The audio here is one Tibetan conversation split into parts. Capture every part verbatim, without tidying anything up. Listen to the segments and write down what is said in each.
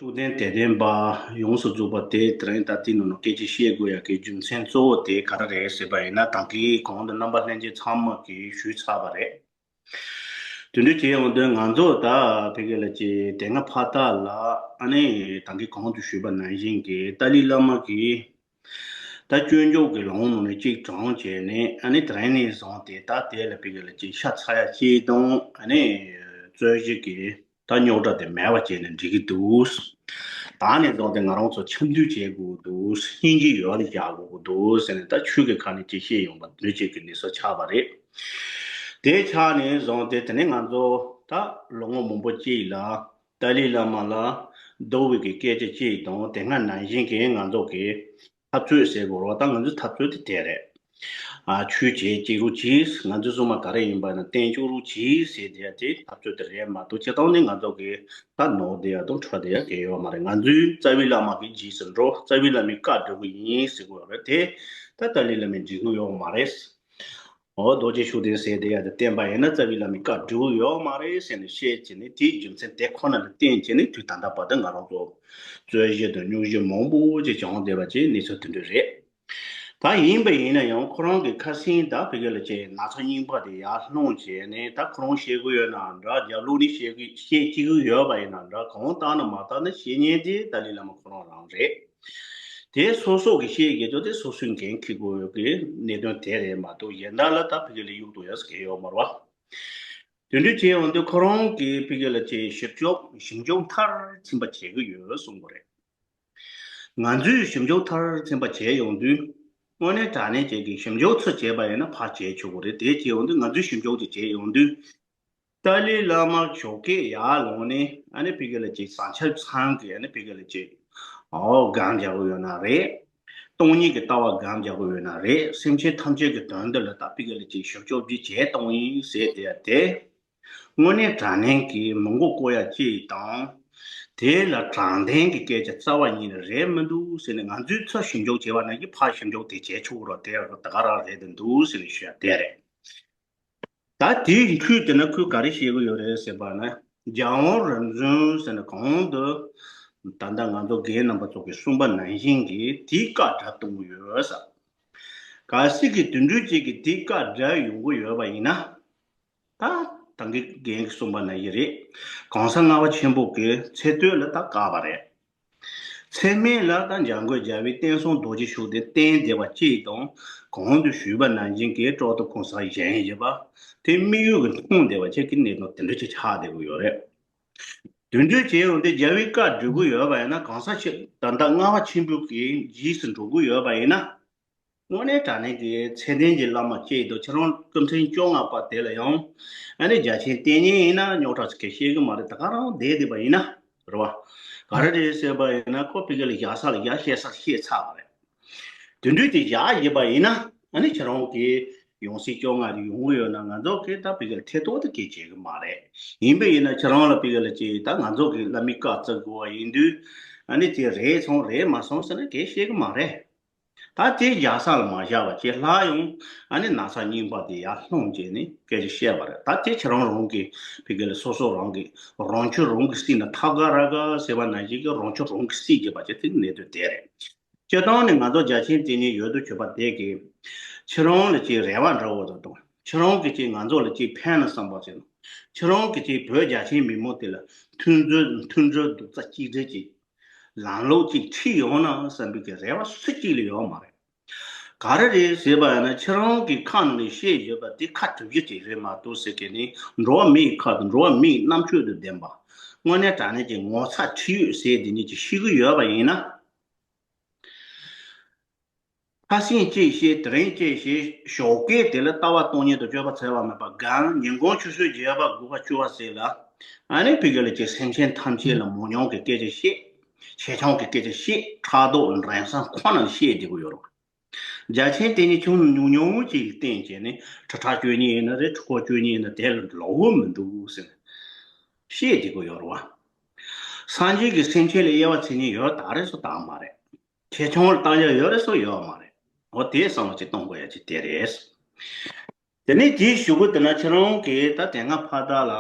ཐུགས་ལྡན་དད་ལྡན་པ་ཡོངས་སུ་རྫོགས་པ་དེ་དེ་རིང་ད་ལྟའི་ནང་ལ་སྐད་ཆ་བཤད་དགོས་ཡ་གི་རྒྱུ་མཚན་གཙོ་བོ་དེ་ག་རེ་རེད་ཟེར་བ་ཡིན་ན། ད་གིན་གོང་དུ་རྣམ་པ་ལྷན་རྒྱས་ཚང་མ་གིས་ཞུས་ཚར་བ་རེད། དེ་འདྲ་བྱས་ཡོང་དུས་ང་ཚོ་ད་ཕ་གི་ལ་ཅིག་དེ་སྔ་ཕ་ད་ལ་ཨ་ནི་ད་གིན་གོང་དུ་ཞུས་པ་ནང་བཞིན་གྱི་ཏཱ་ལའི་བླ་མ་གིས་ད་སྐྱོན་བརྗོད་ཀྱི་ལམ་ནང་ནས་གཅིག་དྲངས་བྱས་ནས་ཨ་ནི་དེ་རིང་ནས་བཟུང་སྟེ་ད་དེ་ལ་ཕ་གི་ལ་ཅིག་ཤ་ཚ་ཡ་གཅིག་དང་ཨ་ནི་རྩོད་གཞི་གི་ད་རྙོག་དྲ་དེ་མེད་པ་བྱས་ནས་འགྲིག་གི་འདུག་ད་ནས་བཟུང་སྟེ་ང་རང་ཚོ་འཆམ་མཐུན་བྱེད་དགོས་འདུག་སྙིང་རྗེ་ཡོད་ལ་བཞག་དགོས་འདུག་ཟེར་ནས་ད་ཆོས་ཀྱི་ཁ་ནས་ཅིག་བཤད་ཡོང་པ་འདི་ཅིག་གི་གནས་ཚུལ་ཆགས་པ་རེད། དེ་ཆགས་ནས་བཟུང་སྟེ་དེ་ནས་ང་ཚོ་ད་ལོ་ངོ་མང་པོ་གཅིག་ལ་ཏཱ་ལའི་བླ་མ་ལ་སྡུག་པའི་གི་སྐད་ཆ་གཅིག་དང་དེ་སྔ་ནང་བཞིན་གྱི་ང་ཚོ་གི་འཐབ་རྩོད་ཟེར་དགོས་རེད་བ། ད་ང་ཚོའི་འཐབ་རྩོད་དེ་དེ་རེད། ཨ་ཆོས་བྱེད་ཅིག་རུ་གྱིས་ང་ཚོའི་སྲུང་མ་ག་རེ་ཡིན་པ་ན་བསྟན་ཆོག་རུ་གྱིས་ཟེར་དེ་ཡ་དེ་འཐབ་རྩོད་དེ་རེད་མ་གཏོགས་སྤྱིར་བཏང་ནི་ང་ཚོ་གི་ད་ནོར་དེ་ཡ་དང་འཕྲོ་དེ་ཡ་གལ་ཡོད་མ་རེད། ང་ཚོའི་རྩ་བའི་བླ་མ་གི་རྗེས་སུ་འགྲོ། རྩ་བའི་བླ་མའི་བཀའ་སྒྲུབ་གི་ཡིན་ཟེར་གོ་རེད་དེ། ད་ཏཱ་ལའི་བླ་མས་འགྲིག་གི་ཡོད་མ་རེད། འོ་རྡོ་རྗེ་ཤུགས་ལྡན་ཟེར་དེ་ཡ་དེ་བསྟན་པ་ཡིན་ན་རྩ་བའི་བླ་མའི་བཀའ་སྒྲུབ་གི་ཡོད་མ་རེད་ཟེར་ནས་བཤད་བྱས་ནས་དེའི་རྒྱུ་མཚན་དེ་ཁོ་ན་ལ་བརྟེན་བྱས་ནས་དུས་ད་ལྟ་བར་དུ་ང་རང་ཚོ་རྩོད་གཞི་དང་རྙོག་གཞི་མང་པོ་ཅིག་བྱུང་བསྡད་པ་ཅིག་གནས་ཚུལ་དེ་འདྲ་རེད། ད་ཡིན་པ་ཡིན་ན་ཡང་ཁོ་རང་གི་ཁ་སེང་ད་ཕ་གི་ལ་ཅིག་ན་ཚ་རྙིང་པ་དེ་ཡར་སློང་བྱས་ནས་ད་ཁོ་རང་བཤད་གི་ཡོད་ན་འདྲ། རྒྱབ་ལོགས་ནས་བཤད་གི་བཤད་ཅིག་གི་ཡོད་པ་ཡིན་ན་འདྲ། གང་ལྟར་ན་མ་ལྟར་ན་བཤད་མཁན་དེ་ཏཱ་ལའི་བླ་མ་ཁོ་རང་རང་རེད། དེ་སོ་སོ་གི་བཤད་ཡོད་དོ་དེ་སོ་སོའི་འགན་འཁྱེར་དགོས་ཡོད་གི་གནད་དོན་དེ་རེད་མ་གཏོགས་གཞན་དག་ལ་ད་ཕ་གི་ལ་གཡུག་དོ་ཡ་ཟེར་གི་ཡོད་མ་རེད་བ། དེ་འདྲ་བྱས་ཡོང་དུས་ཁོ་རང་གིས་ཕ་གི་ལ་ཅིག་ཞིབ་འཇུག་ཞིབ་འཇུག་མཐར་ཕྱིན་པ་བྱེད་གི་ཡོད་གསུངས་པ་རེད། ང་ཚོས་ཞིབ་འཇུག་མཐར་ཕྱིན་པ་བྱས་ཡོང་དུས་དངོས་གནས་དྲང་གནས་ཅིག་གི་ཞིབ་འཇུག་ཚུར་བྱས་པ་ཡིན་ན་ཕར་བྱས་ཆོག་གི་རེད། དེ་བྱས་ཡོང་དུས་ང་ཚོས་ཞིབ་འཇུག་ཅིག་བྱས་ཡོང་དུས་ཏཱ་ལའི་བླ་མ་ཞོགས་ཀས་ཡར་ལངས་ནས་ཨ་ནི་ཕ་གི་ལ་ཅིག་བཟང་ཆ་ཚང་གི་ཨ་ནི་ཕ་གི་ལ་ཅིག་ཨོ་སྒང་རྒྱག་གི་ཡོད་ན་རེད། སྟོང་ཉིད་ཀྱི་ལྟ་བ་སྒང་རྒྱག་གི་ཡོད་ན་རེད། སེམས་ཅན་ཐམས་ཅད་ཀྱི་དོན་དུ་ལ་ད་ཕ་གི་ལ་ཅིག་ཞིབ་འཇུག་ཅིག་བྱས་གཏོང་ཡིན་ཟེར་དེ་དེ། དངོས་གནས་དྲང་གནས་ཀྱི་མི་མགོ་སྐོར་ཡ་གཅིག་དང་། དེ་ལ་དྲང་བདེན་གྱི་སྐད་ཆ་རྩ་བ་ཉིད་ནས་རེད་མི་འདུག་ཟེར་ནས་ང་ཚོས་ཚུར་ཞིབ་འཇུག་བྱས་པ་ནང་བཞིན་ཕར་ཞིབ་འཇུག་དེ་བྱས་ཆོག་རོགས་དེ་ད་ག་རང་རེད་འདུག་ཟེར་ནས་ཞུ་ཡ་དེ་རེད། ད་དེའི་ཁུལ་དེ་ན་ཁོས་ག་རེ་བཤད་གི་ཡོད་རེད་ཟེར་བ་ན། རྒྱལ་དབང་རིམ་བྱོན་ཟེར་ནས་གོང་དུ་ད་ལྟ་ང་ཚོ་རྒན་རྣམ་པ་ཚོ་གིས་གསུངས་པ་ནང་བཞིན་གྱི་དེའི་བཀའ་བསྒྲགས་གཏོང་གི་ཡོད་ས། གལ་སྲིད་ཀྱི་དེ་འདྲ་ཅིག་གི་དེའི་བཀའ་བསྒྲགས་ཡོང་གི་ཡོད་པ་ཡིན་ན། ད་ད་གིན་རྒན་གྱིས་གསུངས་པ་ནང་བཞིན་རེད། གོང་ས་ལྔ་པ་ཆེན་པོ་གི་ཚེ་སྟོད་ལ་ད་བཀག་པ་རེད། ཚེ་སྨད་ལ་ད་འཇམ་མགོན་རྒྱལ་བའི་བསྟན་སྲུང་རྡོ་རྗེ་ཤུགས་ལྡན་བསྟེན་བསྡད་པ་གཅིག་དང་། གོང་དུ་ཞུས་པ་ནང་བཞིན་གྱི་དཀྲོག་ཏུ་ཁུངས་ས་གཞན་ཡོད་པ། དེ་དམིགས་ཡུལ་གྱི་མཐོང་བསྡད་པ་བཅས་ཀྱི་གནད་དོན་དེ་འདྲ་ཅིག་ཆགས་བསྡད་ཀྱི་ཡོད་རེད། དེ་འདྲ་བྱས་ཡོང་དུས་རྒྱལ་བའི་བཀའ་སྒྲུབ་ཀྱི་ཡོད་པ་ཡིན་ན། གོང་ས་ཆེན་ད་ལྟ་ལྔ་པ་ཆེན་པོ་གི་རྗེས་སུ་འགྲོ་གི་ཡོད་པ་ཡིན་ན། དངོས་གནས་དྲང་གནས་ཀྱི་ཚད་ལྡན་གྱི་བླ་མ་གཅིག་དང་། ཁྱེད་རང་སྐུ་ཕྲེང་བཅོ་ལྔ་པ་དེ་ལ་ཡང་ཨ་ནི་རྒྱ་ཆེན་དེ་ཉིད་ཡིན་ན་རྙོག་དྲ་ཟེར་མཁན་བཤད་གི་མ་རེད། ད་ག་རང་བསྡད་བསྡད་པ་ཡིན་ན་རེད་བ། ག་རེ་རེད་ཟེར་བ་ཡིན་ན་ཁོ་ཕ་གི་ལ་བཞག་ས་ལ་བཞག་བཤད་ས་ལ་བཤད་ཚར་བ་རེད། དེ་འདྲ་དེ་བཞག་ཡིན་པ་ཡིན་ན་ཨ་ནི་ཁྱེད་རང་གི་ཡང་སྲིད་བཅོ་ལྔ་རེ་ཡོང་གི་ཡོད་ན་ང་ཚོ་གིས་ད་ཕ་གི་ལ་ཐེ་གཏོགས་དེ་གིས་བྱེད་གི་མ་རེད། ཡིན་པ་ཡིན་ན་ཁྱེད་རང་ལ་ཕ་གི་ལ་ཅིག་ད་ང་ཚོ་གི་བླ་མའི་བཀའ་བརྩི་དགོས་པ་ཡིན་དུས་ཨ་ནི་དེ་རེད་སོང་རེད་མ་སོང་ཟེར་ན་གས་བཤད་གི་མ་རེད། ད་དེ་རྒྱག་ས་ལ་མ་བཞག་པ་བྱས་སླར་ཡང་ཨ་ནི་ན་ཚ་རྙིང་པ་དེ་ཡར་སློང་བྱས་ནས་སྐད་ཆ་བཤད་པ་རེད། ད་དེ་ཁྱེད་རང་རང་གི་ཕ་གི་ལ་སོ་སོ་རང་གི་རང་ཆུ་རང་གིས་བསྲིས་ན་ཐག་ག་ར་ག་ཟེར་བ་ནང་བཞིན་གྱི་རང་ཆུ་རང་གིས་བསྲིས་བྱས་པ་བྱས་དེ་གནད་དོན་དེ་རེད། སྤྱིར་བཏང་ནས་ང་ཚོ་རྒྱ་ཆེན་དེ་ཉིད་ཡོད་དུ་གྱུར་པ་དེ་གིས་ཁྱེད་རང་ལ་ཅིག་རེ་བ་འདྲ་བོ་དང་། ཁྱེད་རང་གིས་ཅིག་ང་ཚོ་ལ་ཅིག་ཕན་ན་བསམ་པ་ཟེར་ན། ཁྱེད་རང་གིས་ཅིག་བོད་རྒྱ་ཆེན་མི་མང་དེ་ལ་མཐུན་སྒྲིལ་མཐུན་སྒྲིལ་རྡོག་རྩ་གཅིག་སྒྲིལ་གྱིས་ལམ་ལུགས་ཅིག་ཁྲིད་ཡོང་ན་བསམ་པའི་གི་རེ་བ་སུ་གཅིག་ལ་ཡོད་མ་རེད། ག་རེ་རེད་ཟེར་བ་ཡིན་ན་ཁྱེད་རང་གི་ཁ་ནང་ནས་བཤད་ཡོད་པ་དེ་ཁ་གྲུབ་རྒྱུ་ཅིག་རེད་མ་གཏོགས་ཟེར་མཁན་ནི་འགྲོ་བ་མིའི་ཁ་དང་འགྲོ་བ་མིའི་རྣམ་དཔྱོད་དང་ལྡན་པ། དངོས་གནས་དྲང་གནས་ཀྱི་ངོ་ཚ་ཁྲེལ་ཡོད་ཟེར་དེ་ཉིད་ཀྱི་ཤེས་ཀྱི་ཡོད་པ་ཡིན་ན། ཁ་སང་ཅིག་བཤད་དེ་རིང་ཅིག་བཤད་ཞོགས་ཀས་དེ་ལ་ལྟ་བ་སྟོང་ཉིད་དུ་སྤྱོད་པ་འཚལ་བ་མེད་པ་གང་། ཉིན་གུང་ཆུ་ཚོད་བརྒྱད་པ་དགུ་པ་བཅུ་པ་ཟེར་ལ་ཨ་ནི་ཕ་གི་ལ་ཅིག་སེམས་ཅན་ཐམས་ཅད་ལ་མོ་ཉོང་གི་སྐད་ཆ་བཤད། ཆེ་ཆུང་གི་སྐད་ཆ་བཤད། ཕྲག་དོག་འགྲན་སེམས་ཁོ་ན་བཤད་བསྡད་ཀྱི་ཡོད་རེད། རྒྱ་ཆེན་དེ་ཉིད་ཆུང་ཉུང་ཉུང་ཅིག་ལ་བརྟེན་བྱས་ནས་ཁྲི་ཕྲག་བཅུ་གཉིས་ཡིན་ན་རེད། ཁྲི་སྐོར་བཅུ་གཉིས་ཡིན་ན་དེ་ལ་ལོག་གི་མི་འདུག་ཟེར་ནས་བཤད་བསྡད་ཀྱི་ཡོད་རེད་བ། སངས་རྒྱས་ཀྱིས་སེམས་ཅན་ལ་དབྱེ་བ་ཕྱེ་མཁན་ཡོད་དག་རེད་སོ་དག་མ་རེད། ཆེ་ཆུང་ལ་བཏང་ཡག་ཡོད་རེད་སོ་ཡོད་མ་རེད། འོ་དེ་བསམ་བློ་ཅིག་གཏོང་དགོས་ཡ་ཅིག་དེ་རེད། དེ་ནས་དེའི་གཞུག་གུ་དེ་ན་ཁྱེད་རང་གིས་ད་དེ་སྔ་ཕ་ད་ལ་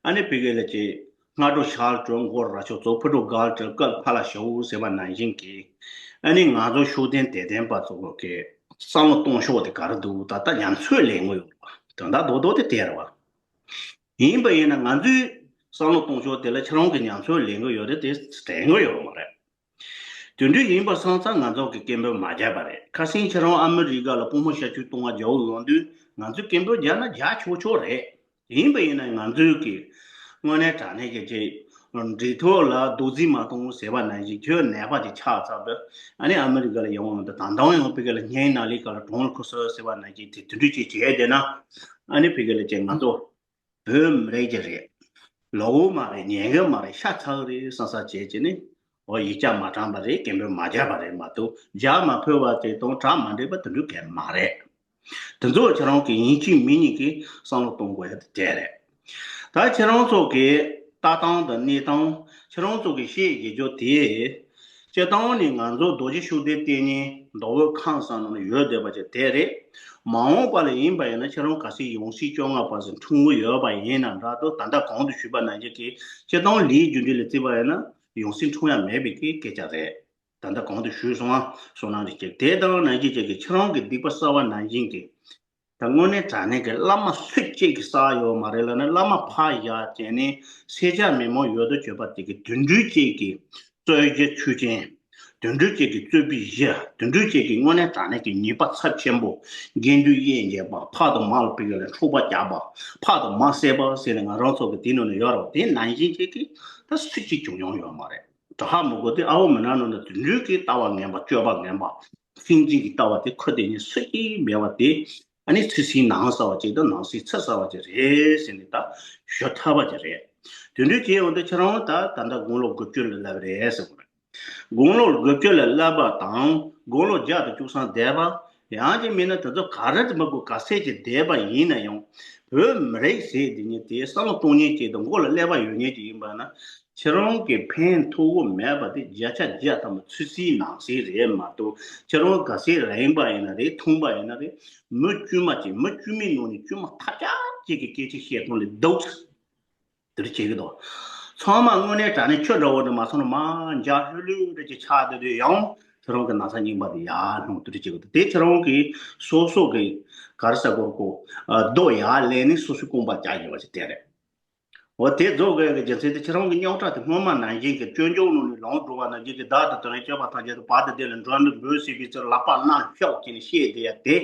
ཨ་ནི་ཕ་གི་ལ་ཅིག་ སྔ་དྲོ་ཞག་དྲོ་མགོ་ར་ཤོག་ཚོ་ཕུ་དྲོ་གལ་དྲོ་སྐད་ཕ་ལ་ཞོག་ཟེར་བ་ནང་བཞིན་གྱི། ཨ་ནི་ང་ཚོ་ཤུགས་ལྡན་དད་ལྡན་པ་ཚོ་གི་བསམ་བློ་གཏོང་ཕྱོགས་དེ་ག་རེ་འདུག་ད་ལྟ་ཉམས་ཚོད་ལེན་གི་ཡོད་རེད་བ། དོན་དག་རྡོག་རྡོག་དེ་དེ་རེད་བ། ཡིན་པ་ཡིན་ན་ང་ཚོའི་བསམ་བློ་གཏོང་ཕྱོགས་དེ་ལ་ཁྱེད་རང་གི་ཉམས་ཚོད་ལེན་གི་ཡོད་རེད་དེ་དྲན་གི་ཡོད་མ་རེད། དེ་འདྲ་ཡིན་པ་སོང་ཙང་ང་ཚོ་གི་སྐད་འབོད་མ་བརྒྱབ་པ་རེད། ཁ་སང་ཁྱེད་རང་ཨ་མི་རི་ཀ་ལ་དཔོན་པོ་ཤ་ཆུ་གཏོང་བ་རྒྱག་འོས་ཡོང་དུས་ང་ཚོས་སྐད་འབོད་རྒྱག་ན་རྒྱག་ཆོག་ཆོག་རེད། ཡིན་པ་ཡིན་ན་ང་ཚོས་ཀྱི་དངོས་གནས་དྲང་གནས་ཀྱི་ཅིག་འབྲེལ་ཐོག་ལ་རྡོག་རྫིས་མ་གཏོང་ཟེར་བ་ནང་བཞིན་ཁྱོད་ནད་པ་ཅིག་ཆགས་ཚར་བས་ཨ་ནི་ཨ་མི་རི་ཀ་ལ་ཡོང་འོང་དུ་དང་དང་ཡང་ཕ་གི་ལ་སྙིང་ནང་ལི་ཀ་ལ་གྲོངས་ལ་ཁུ་སོ་ཟེར་བ་ནང་བཞིན་དེ་དེ་འདྲ་ཅིག་བྱས་བསྡད་ན་ཨ་ནི་ཕ་གི་ལ་ཅིག་ང་ཚོ། བོད་མི་རིགས་ཀྱི་རེད། ལོག་གི་མ་རེད། ཉན་གི་མ་རེད། ཤ་ཚ་གི་རེད་བསམ་བསམ་བྱས་བྱས་ནས་འོ་ཡིག་ཆ་མ་དྲངས་པ་རེད། སྐད་འབོད་མ་བརྒྱབ་པ་རེད་མ་གཏོགས་རྒྱག་མ་ཕོད་པ་དེ་དང་གྲ་མ་འགྲིག་པ་དེ་འདྲ་གང་མ་རེད། དེ་ཚོ་ཁྱེད་རང་གིས་ཡིན་གཅིག་མིན་གཉིས་ཀྱིས་བསམ་བློ་གཏོང་དགོས་ཡ་དེ་དེ་རེད། ད་ཁྱེད་རང་ཚོ་གི་ལྟ་སྟངས་དང་གནས་སྟངས་ཁྱེད་རང་ཚོ་གི་ཤེས་ཀྱི་རྒྱུ་དེ། སྤྱིར་བཏང་ནི་ང་ཚོ་རྡོ་རྗེ་ཤུགས་ལྡན་བསྟེན་མཁན་མདོ་དབུས་ཁམས་གསུམ་ནང་ཡོད་བསྡད་པ་ཅིག་དེ་རེད། མ་འོངས་པ་ལ་ཡིན་པ་ཡིན་ན་ཁྱེད་རང་གལ་སྲིད་ཡང་སྲིད་བཅོ་ལྔ་པ་ཞིག་འཁྲུངས་ཀྱི་ཡོད་པ་ཡིན་ན་འདྲ་འདུག་ད་ལྟ་གོང་དུ་ཞུས་པ་ནང་བཞིན་གྱི་སྤྱིར་བཏང་ལས་རྒྱུ་འབྲས་ལ་བརྩིས་པ་ཡིན་ན་ཡང་སྲིད་འཁྲུངས་ཡ་མེད་པའི་གི་སྐད་ཆ་རེད། ད་ལྟ་གོང་དུ་ཞུས་སོང་ང་སོང་ནང་བཞིན་གྱི་དེ་དང་ནང་བཞིན་གྱི་ཁྱེད་རང་གི་སྡིག་པ་བསགས་པ་ནང་བཞིན་གྱི། ད་དངོས་གནས་དྲང་གནས་ཀྱི་བླ་མ་སུ་གཅིག་གིས་བསགས་ཡོད་མ་རེད་ལབ་ན་བླ་མ་ཕར་བཞག་བྱས་ནས་སེར་སྐྱ་མི་མང་ཡོད་དོ་བྱོས་པ་དེ་གི་དུད་འགྲོ་གཅིག་གི་རྩོད་གཞི་ཆོས་ཅན། དུད་འགྲོ་གཅིག་གི་རྩོད་པའི་གཞི། དུད་འགྲོ་གཅིག་གི་དངོས་གནས་དྲང་གནས་ཀྱི་ཉེས་པ་ཚབས་ཆེན་པོ། དགེ་འདུན་དབྱེ་འབྱེད་པ་ཕ་དང་མ་ལ་ཕ་གི་ལ་འཁྲུག་པ་རྒྱག་པ་ཕ་དང་མ་བསད་པ་ཟེར་ནས་ང་རང་ཚོ་གི་དེ་ནང་ནས་ཡོད་རེད་བ། དེ་ནང་བཞིན་གཅིག་གི་ད་སུ་གཅིག་བྱུང་མྱོང་ཡོད་མ་རེད། དྲ་ཧ་མི་གོ་དེ་ཨ་བོ་མི་ན་ནོ་ན་དུད་འགྲོ་གི་ལྟ་བ་ངན་པ་སྤྱོད་པ་ངན་པ། སེམས་ཅན་གྱི་ལྟ་བ་དེ་ཁོ་དེ་ཉིད་སུ་གིས་མེད་པ་དེ། ཨ་ནི་ཚོད་བསྲེ་ནང་ཟ་བ་ཅིག་དང་ནང་བསྲེ་ཚུར་ཟ་བ་ཅིག་རེད་ཟེར་ནས་ད་ཞུ་ཐུབ་པ་ཅིག་རེད། དེ་འདྲ་བྱས་ཡོང་དུས་ཁྱེད་རང་ད་ད་ལྟ་དགུང་ལོ་དགུ་བཅུ་ལ་སླེབས་རེད་ཟེར་བ་རེད། དགུང་ལོ་དགུ་བཅུ་ལ་སླེབས་པ་དང་དགུང་ལོ་བརྒྱ་དང་བཅུ་གསུམ་འདས་པ། ཡང་ཅིག་མིན་ན་དེ་ཚོ་ག་རེ་དེ་མ་དགོས་ག་ཚད་ཅིག་འདས་པ་ཡིན་ན་ཡང་། བོད་མི་རིགས་ཟེར་དེ་ཉིད་དེ་བསམ་བློ་གཏོང་མཁན་ཅིག་དང་མགོ་ལ་ཀླད་པ་ཡོད་མཁན་ཅིག་ཡིན་པ་ན། ཁྱེད་རང་གིས་ཕན་ཐོགས་ཀྱི་མེད་པ་དེ་བརྒྱ་ཆ་བརྒྱ་ཐམ་པ་ཚོད་བསྲེ་ནང་བསྲེ་རེད་མ་གཏོགས་ཁྱེད་རང་ག་ཚད་རིང་པ་ཡིན་ན་རེད། ཐུང་པ་ཡིན་ན་རེད། མི་དཀྱུས་མ་ཅིག་མི་དཀྱུས་མའི་ནང་ནས་དཀྱུས་མ་ཐབས་ཆག་ཅིག་གི་སྐད་ཆ་བཤད་སྟངས་ལས་སྡུག་དེ་འདྲ་བྱེད་ཀྱི་འདུག་ཚང་མ་དངོས་གནས་དྲང་གནས་ཁྱོད་འདྲ་བོ་འདྲ་མ་སོང་ན་མ་འཇའ་ལྷོད་ལྷོད་འདྲ་ཅིག་ཆགས་བསྡད་དུས་ཡང་ཁྱེད་རང་གི་ན་ཚ་རྙིང་པ་དེ་ཡར་ལྷུང་དེ་འདྲ་བྱེད་ཀྱི་འདུག་དེ་ཁྱེད་རང་གིས་སོ་སོ་གི་ག་རེ་ཟེར་དགོས་རེད་གོ། རྡོ་ཡར་ལེན་ནས་སོ་སོའི་རྐང་པར་རྒྱག་དགོས་པ་ཅིག་དེ་རེད། འོ་དེ་རྫོགས་དགོས་ཀྱི་རྒྱུ་མཚན་དེ་ཁྱེད་རང་གི་རྙོག་དྲ་དེ་སྔོན་མ་ནང་བཞིན་གྱི་སྤྱོད་འཇུག་ནང་ནས་ལོངས་སྒྲུབ་པ་ནང་བཞིན་གྱི་བདག་དང་དོན་སྤྱོད་པ་ཐམས་ཅད་དུ་བར་དུ་བདེ་ལ་འགྲོ་འདུག་འབོད་སྲིད་པའི་ཚུལ་ལག་པ་བསྣམས་ཤོག་ཅེས་ནས་བཤད་བསྡད་ཡ་དེ།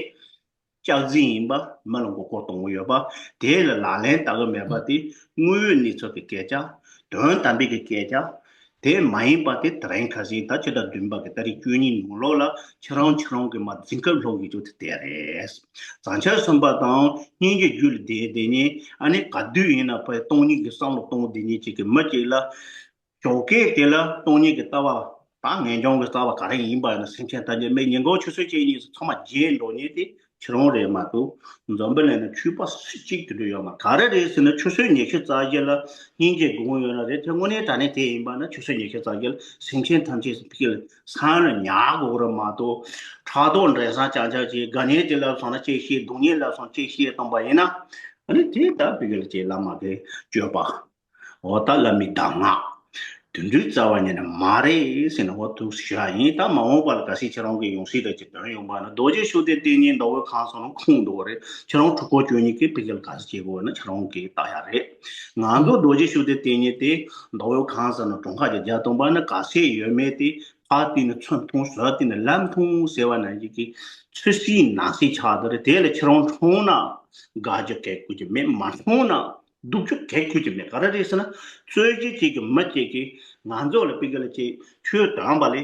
སྐྱག་རྫུན་ཡིན་པ་མི་ལ་མགོ་སྐོར་གཏོང་གི་ཡོད་པ། དེ་ལ་ལག་ལེན་བསྟར་གི་མེད་པ་དེ་དངོས་ཡོད་གནས་ཚུལ་གྱི་སྐད་ཆ། དོན་དམ་པའི་གི་སྐད་ཆ། དེ་མ་ཡིན་པ་དེ་དེ་རིང་ཁ་སང་ད་ཕྱི་ཟླ་བདུན་པ་གི་ཏ་རིག་བཅུ་གཉིས་ནང་ལོགས་ལ་ཁྱེད་རང་ཁྱེད་རང་གི་མ་འཛིན་སྐབས་ལྷོག་གི་ཅོ་དེ་དེ་རེད། བྱང་ཆུབ་སེམས་དཔའ་དང་སྙིང་རྗེ་རྒྱུད་ལ་བསྡད་བསྡད་མཁན་ཨ་ནི་ག་དུས་ཡིན་ན་ཕ་སྟོང་ཉིད་ཀྱི་བསམ་བློ་གཏོང་བསྡད་མཁན་ཅིག་གི་མི་ཅིག་ལ། ཞོགས་ཀས་དེ་ལ་སྟོང་ཉིད་ཀྱི་ལྟ་བ་དང་ངེས་འབྱུང་གི་ལྟ་བ་ག་རེ་ཡིན་པ་ཡིན་ན་སེམས་ཅན་ཐམས་ཅད་མི་ཉིན་གང་ཆུ་ཚོད་གཅིག་གཉིས་སུ་ཚང་མ་བརྗེད་འགྲོ་མཁན་དེ་ཁྱེད་རང་རེད་མ་གཏོགས་འཛམ་བུ་གླིང་ན་ཆོས་པ་སུ་གཅིག་དེ་འདྲ་ཡོད་མ་རེད། ག་རེ་རེད་ཟེར་ན་ཆུ་ཚོད་ཉི་ཤུ་རྩ་བཞི་ལ་སྙིང་རྗེ་དགོངས་ཡོད་ན་རེད། དེ་དངོས་གནས་དྲང་གནས་དེ་ཡིན་པ་ན་ཆུ་ཚོད་ཉི་ཤུ་རྩ་བཞི་ལ་སེམས་ཅན་ཐམས་ཅད་སུ་ཕ་གི་ལ་སང་ལ་ཉར་དགོས་རེད་མ་གཏོགས་ཕྲག་དོག་འདྲེ་སྲང་ཅང་ཅང་བྱས་དགའ་ཉེ་དེ་ལབ་སོང་ན་ཅིག་བཤད། སྡུག་ཉེ་ལབ་སོང་ཅིག་བཤད་བཏང་པ་ཡིན་ན་ཨ་ནི་དེ་ལྟར་ཕ་གི་ལ་ཅིག་བླ་མ་གི་སྤྱོད་པ། འོ་ད་བླ་མའི་གདམས་ངག་དེ་འདྲའི་རྩ་བ་ཉིད་ནས་མ་རེད་ཟེར་ནས་འོ་འདུག་ཞུ་ཡ་ཡིན། ད་མ་འོངས་པ་ལ་གལ་སྲིད་ཁྱེད་རང་གི་ཡང་སྲིད་དང་ཅིག་འདོན་ཡོང་པ་ན་རྡོ་རྗེ་ཤུགས་ལྡན་བསྟེན་མཁན་མདོ་དབུས་ཁམས་གསུམ་ལ་ཁུངས་འདུག་པ་རེད། ཁྱེད་རང་ཕྲུ་གུ་ཁྱོད་གཉིས་ཀྱིས་ཕ་གི་ལ་ག་རེ་བྱེད་དགོས་ན་ཁྱེད་རང་གིས་བལྟ་ཡ་རེད། ང་ཚོ་རྡོ་རྗེ་ཤུགས་ལྡན་བསྟེན་མཁན་དེ་མདོ་དབུས་ཁམས་གསུམ་ལ་གྲངས་ཀ་ཅིག་བརྒྱབ་བཏང་པ་ན་ག་ཚད་ཡོད་མེད་དེ་ཕར་བལྟས་ན་ཚུར་མཐོང་ཟུར་བལྟས་ན་ལམ་མཐོང་ཟེར་བ་ནང་བཞིན་གྱི་ཚོད་བསྲེ་ནང་བསྲེ་ཆགས་འདུག་རེད། དེ་ལ་ཁྱེད་རང་མཐོང་ན་དགའ་རྒྱུ་ག་གེ་ཅིག་མེད། མ་མཐོང་ན་སྡུག་རྒྱུ་ག་གེ་ཅིག་མེད། ག་རེ་རེད་ཟེར་ན་རྩོད་གཞི་གཅིག་གི་མི་གཅིག་གིས་ང་ཚོ་ལ་ཕ་གི་ལ་ཅིག་ཆོས་འདོན་པ་ལས་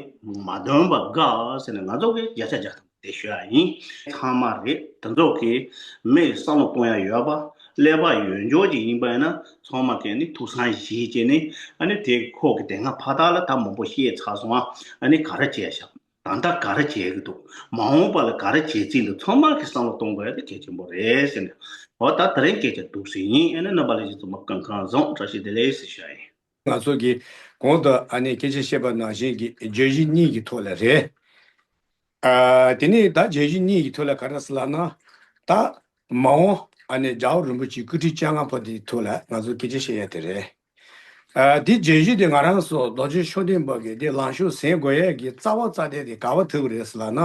མ་འདོན་པ་དགའ་ཟེར་ནས་ང་ཚོ་གིས་བརྒྱ་ཆ་བརྒྱ་ཐམ་པ་དེ་ཞུ་ཡ་ཡིན། ཚང་མ་རེད། དེ་ཚོ་གིས་མི་བསམ་བློ་གཏོང་ཡ་ཡོད་པ་ཀླད་པ་ཡོད་འཇོག་ཅིག་ཡིན་པ་ཡིན་ན་ཚང་མ་གིས་ནི་ཐུགས་བསམ་བཞེས་བྱས་ནས་ཨ་ནི་དེ་ཁོག་གི་དེ་སྔ་ཕ་དག་ལ་ད་མང་པོ་བཤད་ཚར་སོང་ཨ། ཨ་ནི་ག་རེ་བྱས་ཤག་ད་ལྟ་ག་རེ་བྱེད་ཀྱི་འདུག་མ་འོངས་པ་ལ་ག་རེ་བྱེད་རྩིས་འདུག་ཚང་མ་གིས་བསམ་བློ་གཏོང་དགོས་ཡ་དེ་གལ་ཆེན་པོ་རེད་ཟེར་ནས། འོ་ད་དེ་རིང་སྐད་ཆ་འདུག་སེ་ཡིན། ཨ་ནི་རྣམ་པ་ལྷན་རྒྱས་ཚང་མ་སྐུ་ཁམས་བཟང་། བཀྲ་ཤིས་བདེ་ལེགས་ཟེར་ཞུ་ཡ་ཡིན། ང་ཚོ་གིས་གོང་དུ་ཨ་ནི་སྐད་ཆ་བཤད་པ་ནང་བཞིན་གྱི་བརྗོད་གཞི་གཉིས་ཀྱི་ཐོག་ལ་རེད། ཨ་དེ་ནས་ད་བརྗོད་གཞི་གཉིས་ཀྱི་ཐོག་ལ་ག་རེ་ཟེར་ལབ་ན། ད་མ་འོངས་ཨ་ནི་རྒྱལ་བ་རིན་པོ་ཆེའི་སྐུ་ཕྲེང་བཅོ་ལྔ་པ་དེའི་ཐོག་ལ་ང་ཚོ་སྐད་ཆ་བཤད་ཡ་དེ་རེད། ཨ་འདི་རྗེས་གཞི་དེ་ང་རང་ཚོ་རྡོ་རྗེ་ཤུགས་ལྡན་པ་གི་དེ་ལངས་ཕྱོགས་ཟིན་དགོས་ཡས་ཀྱི་རྩ་བ་རྩ་དེ་དེ་ག་བ་ཐུག་རེད་ཟེར་ལབ་ན།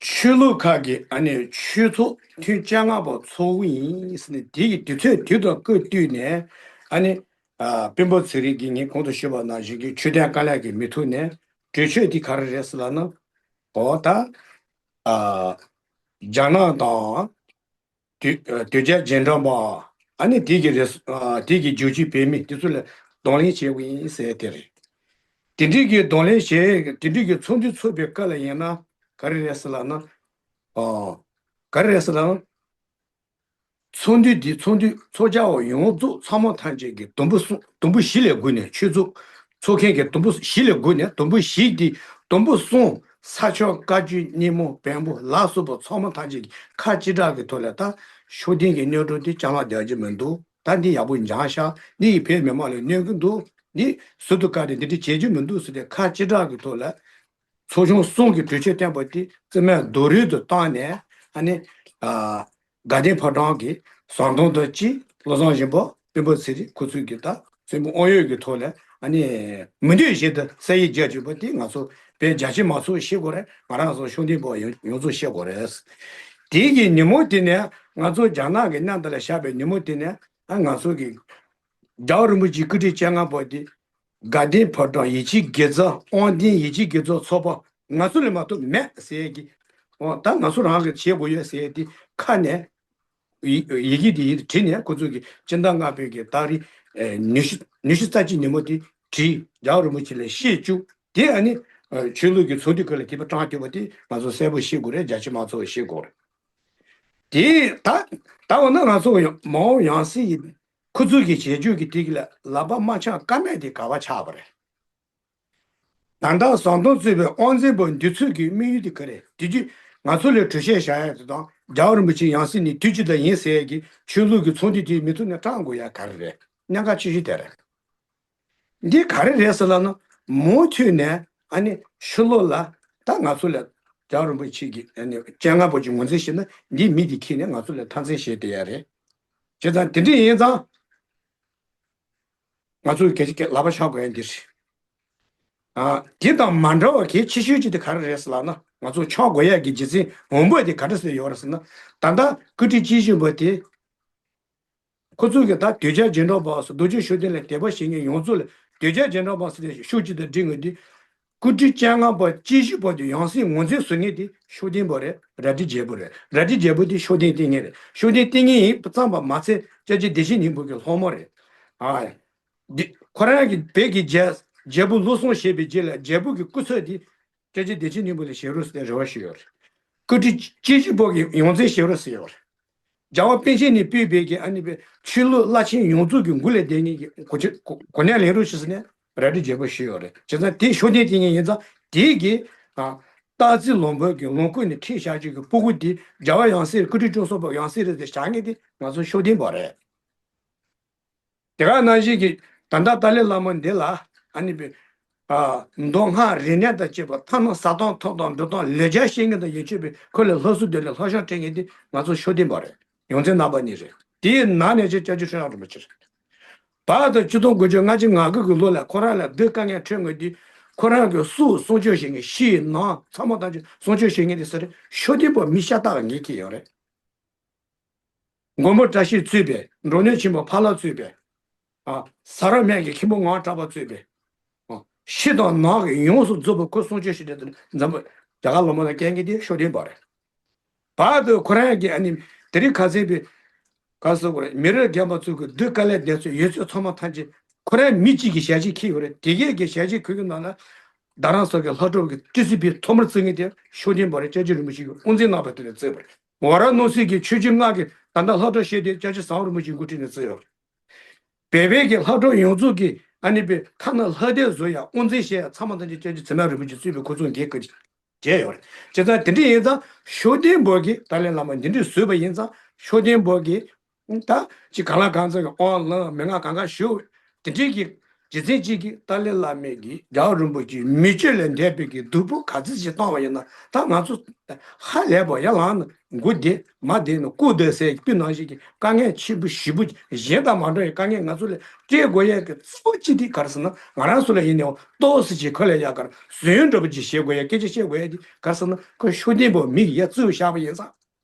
ཆོས་ལུགས་ཁག་གི་ཨ་ནི་ཆོས་ཚོགས་ཐེངས་བཅོ་ལྔ་པ་ཚོགས་ཀྱི་ཡིན་ཟེར་ནས། དེ་ཡི་དུས་ཚོད་དུས་དང་སྐབས་བསྟུན་ནས་ཨ་ནི་ཨ་སྤེན་པ་ཚེ་རིང་གིས་ངས་གོང་དུ་ཞུས་པ་ནང་བཞིན་གྱི་ཆོས་དད་དཀའ་ལས་ཀྱིས་མི་ཐུབ་ནས་གྲོས་ཆོད་དེ་ག་རེ་རེད་ཟེར་ལབ་ན། འོ་ད་ཨ་རྒྱ་ནག་དང་། དོལ་དོལ་རྒྱལ་རྗེས་འབྲང་པ། ཨ་ནི་དེ་གི་རེ་ཨ་དེ་གི་རྒྱུག་ཁྱི་བོད་མི་དེ་ཚོ་ལ་གདོང་ལེན་བྱེད་དགོས་ཡིན་ཟེར་དེ་རེད། དེ་འདྲའི་གི་གདོང་ལེན་བྱེད། དེ་འདྲའི་གི་ཚོགས་འདུ་ཚོགས་པའི་སྐབས་ལ་ཡིན་ན་ག་རེ་རེད་ཟེར་ལབ་ན། ཨོ། ག་རེ་རེད་ཟེར་ལབ་ན། ཚོགས་འདུ་འདི་ཚོགས་འདུ་ཚོགས་བཅར་བ་ཡོངས་རྫོགས་ཚང་མ་ཐམས་ཅད་ཀྱི་དུམ་བུ་གསུམ། དུམ་བུ་བཞི་ལས་བགོས་ནས། ཆོས་ཚོགས་ཚོགས་མཁན་གྱི་དུམ་བུ་བཞི་ལས་བགོས་ནས། དུམ་བུ་བཞི་འདི་དུམ་བུ་གསུམ། ས་ཕྱོགས། བཀའ་བརྒྱུད། སྙེ་མོ། བོན་པོ་ལ་སོགས་པ་ཚང་མ་ཐམས་ཅད་ཀྱིས་ཁ་གཅིག་གྲགས་ཀྱི་ཐོག་ལ་ད་ཤུགས་ལྡན་གྱི་གནོན་སྒྲོག་འདི་ཅང་ལ་རྒྱག་རྒྱུ་མི་འདུག་ད་འདི་ཡག་པོ་འཇང་ཤག་འདི་ཡིས་བོད་མི་མང་ལ་གནོད་ཀྱི་འདུག་འདི་ཟུར་དུ་བཀར་ཏེ་འདི་འདྲ་བྱེད་རྒྱུ་མི་འདུག་ཟེར་ཏེ་ཁ་གཅིག་གྲགས་ཀྱི་ཐོག་ལ། ཚོགས་ཆུང་གསུམ་གྱི་གྲོས་ཆོད་བཏོན་པ་དེ་རྩིས་མེད་རྡོག་རོལ་དུ་བཏང་ནས། ཨ་ནི་ཨ་དགའ་ལྡན་ཕོ་བྲང་གི་ཟམ་གདོང་དང་གཅིག་བློ་བཟང་གཞོན་པ། སྤེན་པ་ཚེ་རིང་ཁོ་ཚོས་ཀྱི་ད་སེམས་པ་དབང་ཡོད་ཀྱི་ཐོག་ལ་ཨ་ནི་མི་འདོད་བཞིན་དུ་ས་ཡིག་བརྒྱབ་བྱས་པ་དེ་ང་ཚོ་བོད་རྒྱ་ཆེ་མང་ཚོགས་ཤེས་དགོས་རེད། ང་རང་ཚོ་ཤུགས་ལྡན་པ་ཡོངས་ཡོངས་རྫོགས་ཤེས་དགོས་རེད། དེ་གི་ཉིན་མོ་དེ་ནས་ང་ཚོ་རྒྱ་ནག་གི་མནའ་མཐའ་ལ་བཞག་པའི་ཉིན་མོ་དེ་ནས། ཨ་ང་ཚོ་གི་རྒྱལ་བ་རིན་པོ་ཆེའི་སྐུ་ཕྲེང་བཅོ་ལྔ་པ་དེ། དགའ་ལྡན་ཕོ་བྲང་ཡིད་ཆེས་དགེ་རྩ། དབང་ལྡན་ཡིད་ཆེས་དགེ་རྩ་ཚོགས་པ་ང་ཚོ་ལས་མ་གཏོགས་མེད་ཟེར་གི། འོ་ད་ང་ཚོ་རང་གིས་བྱེད་དགོས་ཡོད་ཟེར་ཏེ་ཁ་ནས་ཡི་ཡི་གེ་དེ་ཡིན་བྲིས་ནས། ཁོ་ཚོ་གིས་སྤྱི་ཟླ་ལྔ་པའི་གི་ཏ་རིག་ཨེ་ཉི་ཤུ་ཉི་ཤུ་རྩ་གཅིག་ཉིན་མོ་དེ་བྲིས། རྒྱལ་བ་རིན་པོ་ཆེ་ལ་བཤད་བཅུག་དེ་ཨ་ནི་ཨ་ཆོས་ལུགས་ཀྱི་ཚོགས་འདུ་ཁག་ལ་དེ་བ་བཀྲམ་བཅུག་པ་དེ་ང་ཚོ་གསལ་པོ་ཤེས་དགོས་རེད། རྒྱ་ཆེ་མང་ཚོགས་ཤེས་དགོས་རེད། དེ་ད་ད་འོ་ན་ང་ཚོ་ཡང་མ་འོངས་ཡང་སྲིད་ཡིན། ཁོ་ཚོས་ཀྱི་བྱེད་སྤྱོད་ཀྱི་དེ་གི་ལ་ལག་པ་མ་འཆང་ཀ་མེད་དེ་ག་བ་ཆགས་པ་རེད། ད་ལྟ་ཟམ་གདོང་གཙོས་པའི་དབང་འཛིན་པ་འདི་ཚོས་ཀྱི་དམིགས་ཡུལ་དེ་ག་རེད། དེ་དུས་ང་ཚོ་ལ་གྲོས་ཆོད་བཞག་ཡ་དེ་དང་། རྒྱལ་བ་རིན་པོ་ཆེ་ཡང་སྲིད་ནས་དུས་གཅིག་ལ་ཡིན་ཟེར་ཡ་གི་ཆོས་ལུགས་ཀྱི་ཚོགས་འདུ་དེ་མུ་མཐུད་ནས་བཀྲམ་དགོས་ཡ་ག་རེ་རེད། གནད་འགག་ཆེ་ཤོས་དེ་རེད། འདི་ག་རེ་རེད་ཟེར་ལབ་ན། མུ་མཐུད་ནས་ཨ་ནི་ཕྱི་ལོགས་ལ་ད་ང་ཚོ་ལ་རྒྱལ་བ་རིན་པོ་ཆེ་གི་ཨ་ནི་སྤྱན་སྔ་པོ་ཅིག་ངོས་འཛིན་བྱས་ན། འདི་མི་འདི་ཁྱེར་ནས་ང་ཚོ་ལ་མཐའ་མཚན་བྱས་བསྡད་ཡ་རེད། བྱས་ཙང་དེ་འདྲ་ཡིན་ཙང་ང་ཚོས་གལ་ཆེ་གེ་ལག་པ་འཆང་དགོས་ཡ་འདི་རེད། ཨ་དེ་དང་མ་འདྲ་བ་གལ་ཆེ་ཤོས་ཅིག་དེ་ག་རེ་རེད་ཟེར་ལབ་ན། ང་ཚོ་འཆང་དགོས་ཡ་གི་རྒྱུ་མཚན་འོང་འབབ་དེ་ག་འདྲ་ཟེར་ཡོད་རེད་ཟེར་ན། ད་ལྟ་སྐུ་ཕྲེང་བཅུ་བཞི་པ་དེ། ཁོ་ཚོས་ཀྱི་ད་དོལ་རྒྱལ་རྗེས་འབྲང་པ་སོགས་རྡོ་རྗེ་ཤུགས་ལྡན་ལ་དད་པ་བྱེད་མཁན་ཡོངས་རྫོགས་ལ། དོལ་རྒྱལ་རྗེས་འབྲང་པ་ཟེར་ནས་ཤུགས་ཅིག་ཏུ་སྒྲིལ་དགོས་དུས། སྐུ་ཕྲེང་བཅོ་ལྔ་པ་བཅུ་བཞི་པ་དེ་ཡང་སྲིད་ངོས་འཛིན་བཟོ་མཁན་དེ་ཤུགས་ལྡན་པ་རེད། རལ་གྲི་བརྒྱད་པོ་རེད། རལ་གྲི་བརྒྱད་པོ་དེ་ཤུགས་ལྡན་བསྟེན་མཁན་རེད། ཤུགས་ལྡན་བསྟེན་མཁན་ཡིན་ཙམ་པ་མ་ཚད་སྐྱབས་རྗེ་བདེ་ཆེན་སྙིང་པོ་གི་སློབ་མ་རེད། ཨ་འདི་ཁོ་རང་གི་བོད་ཀྱི་རྒྱལ་རྒྱལ་པོ་ལོ་གསུམ་བཞེས་པའི་རྗེས་ལ་རྒྱལ་པོ་གི་སྐུ་ཚབ་དེ་སྐྱབས་རྗེ་བདེ་ཆེན་སྙིང་པོ་ལ་བཞེས་རོགས་ཟེར་ཏེ་རེ་བ་ཞུས་ཡོད་རེད། སྐུ་ཕྲེང་བཅུ་བཞི་པོ་གི་ཡོངས་འཛིན་བཞེས་རོགས་ཟེར་ཡོད་རེད། རྒྱལ་བ་པཎ་ཆེན་ནས་ཕུད་པའི་གི་ཨ་ནི་པའི་ཆོས་ལུགས་བླ་ཆེན་ཡོངས་རྫོགས་ཀྱི་མགོ་ལས་འདེགས་མཁན་གྱི་གོ་ཆེ་གོ་གོ་གནས་ལེན་རོགས་ཞུ་ཟེར་ནས་རལ་གྲི་བརྒྱད་པོ་ཞུས་ཡོད་རེད། བྱས་ཙང་དེ་ཤུགས་ལྡན་བསྟེན་མཁན་ཡིན་ཙང་། དེའི་གི་ཨ་སྟག་རྩེ་ལུང་པ་གི་ལུང་ཁུག་ནས་ཁྲིད་བཞག་ཅིག་གི་སྤུ་གུ་དེ་རྒྱལ་བ་ཡང་སྲིད། སྐུ་ཕྲེང་བཅུ་གསུམ་པ་ཡང་སྲིད་རེད་ཟེར་བཞག་མཁན་དེ་ང་ཚོ་ཤུགས་ལྡན་པ་རེད། དེ་ག་ནང་བཞིན་གྱི་ད་ལྟ་ཏཱ་ལའི་བླ་མ་འདི་ལ་ཨ་ནི་པའི་ཨ་མདོ་སྔགས་རིག་གནས་དང་བཅས་པ་ཐ་ན་ཟ་སྟངས་འཐུང་སྟངས་འགྲོ་སྟངས་ལས་བྱ་ཤེས་མཁན་དང་ཡན་ཆད་པའི་ཁོ་ལས་ལྷག་སུ་དེ་ལས་ལྷག་ཤོས་སྤྲད་མཁན་དེ་ང་ཚོ་ཤུགས་ལྡན་པ་རེད། ཡོངས་འཛིན་རྣམ་པ་གཉིས་རེད། དེའི་ནང་ནས་ཅིག་སྐྱབས་རྗེ་ཁྲི་བྱང་རིན་པོ་ཆེ་རེད། བར་དུ་ཆིག་སྟོང་དགུ་བརྒྱ་ལྔ་བཅུ་ང་དགུ་གི་ལོ་ལ་ཁོ་རང་ལ་སྡུག་དཀའ་ངལ་འཕྲད་དགོས་དུས། ཁོ་རང་གི་སྲོག་སྲུང་སྐྱོབ་བྱེད་མཁན། ཕྱི་ནང་ཚང་མ་ཐམས་ཅད་སྲུང་སྐྱོབ་བྱེད་མཁན་དེ་སུ་རེད། ཤུགས་ལྡན་པ་མི་ཤ་སྟག་ངེད་ཀྱི་ཡོད་རེད། མགོན་པོ་བཀྲ་ཤིས་གཙོས་པའི། མགྲོན་གནོན་ཆེན་པོ་ཕ་ལྷ་གཙོས་པའི། ཨ་ས་ར་སྨད་ཀྱི་མཁན་པོ་ངག་གྲགས་པ་གཙོས་པའི། ཨ་ཕྱི་དང་ནང་གི་ཡོངས་སུ་རྫོགས་པའི་ཁོ་སྲུང་སྐྱོབ་བྱེད་མཁན་དེ་འཛམ་བུ་རྒྱ་གར་ལུང་པ་ལ་བསྐྱལ་མཁན་དེ་ཤུགས་ལྡན་པ་རེད། བར་དུ་ཁོ་རང་གི་ཨ་ནི་དེ་རིང་ཁ་སང་པའི་ག་ཟེར་དགོས་རེད། མི་རབས་རྒན་པ་ཚོ་གི་སྡུག་དཀའ་ལས་འདས་ཚོད་ཡོད་ཚད་ཚང་མ་ཐམས་ཅད་ཁོ་རང་མི་གཅིག་གི་ཞལ་ཆས་འཁྱེར་ཡོད་རེད། དེ་གས་ཀྱི་ཞལ་ཆས་ཁུར་གི་ནང་ལ་རྡ་རམ་ས་ལ་གི་ལྷ་གྲྭ་བ་གི་ཏི་སི་པི་ཐོག་མར་བརྩི་མཁན་དེ་ཤུགས་ལྡན་པ་རེད། སྐྱབས་རྗེ་རིན་པོ་ཆེ་གི་དབུ་འཛིན་གནང་བ་དེ་ལ་བརྩིས་པ་རེད། ཝཱ་ར་ཎ་སི་གི་ཆོས་བརྒྱུད་ལྔ་གི་ད་ལྟ་ལྷ་གྲྭ་བཤད་དེ་སྐྱབས་རྗེ་ཟམ་གདོང་རིན་པོ་ཆེའི་འགོ་ཁྲིད་ནས་བརྩིས་ཡོད་རེད། བོད་པའི་གི་ལྷ་གྲྭ་ཡོངས་རྫོགས་ཀྱི་ཨ་ནི་པའི་ཐ་ན་ལྷ་སྡེ་བཟོ་ཡ་དབུ་འཛིན་བྱེད་ཡ་ཚང་མ་ཐམས་ཅད་སྐྱབས་རྗེ་ཚེ་དམན་རིན་པོ་ཆེ་གཙོས་པའི་ཁོ་ཚོ་འགན་ཁུར་བྱས་ཡོད་རེད། བྱས་ཙང་དེ་འདྲ་ཡིན་ཙང་ཤུགས་ལྡན་པོ་གི་ཏཱ་ལའི་བླ་མ་འདི་འདྲ་བཟོས་པ་ཡིན་ཙང་། ཤུགས་ལྡན་པོ་གི་ད་ཅི་གང་ལ་གང་འཚམ་གི་དབང་བླངས། མན་ངག་གང་ག་ཞུ། དེ་འདྲའི་གི་ རྗེ་བཙུན་གཅིག་གིས་ཏཱ་ལའི་བླ་མས་ཀྱི་རྒྱལ་བ་རིན་པོ་ཆེའི་མི་སྤྱོད་ལས་འདས་པའི་གི་སྡུག་པོ་ག་ཚོད་ཅིག་བཏང་བ་ཡིན་ན། ད་ང་ཚོ་ཧ་ལས་པ་ཡར་ལངས་ནས་མགོ་བདེ་མ་བདེ་ནས་སྐུ་བདེ་ཟེར་དཔེ་ནང་བཞིན་གྱི་དཀའ་ངལ་ཆེན་པོ་ཞེ་པོ་གཞན་དང་མ་འདྲ་བའི་དཀའ་ངལ་ང་ཚོ་ལ་སྤྲད་དགོས་ཡས་ཀྱི་གཙོ་བོ་གཅིག་དེ་ག་རེ་ཟེར་ན། ང་རང་ཚོ་ལ་ཡིན་ནའང་ཏོག་ཙམ་ཅིག་ཁོ་ལ་ཡ་གར་ཟོན་འདྲ་པོ་ཅིག་བྱེད་དགོས་ཡས། སྐད་ཆ་བཤད་དགོས་ཡས་དེ་ག་རེ་ཟེར་ན། ཁོ་ཤུགས་ལྡན་པོ་མི་གི་ཡ་བཙུགས་བཞག་པ་ཡིན་ཙང་།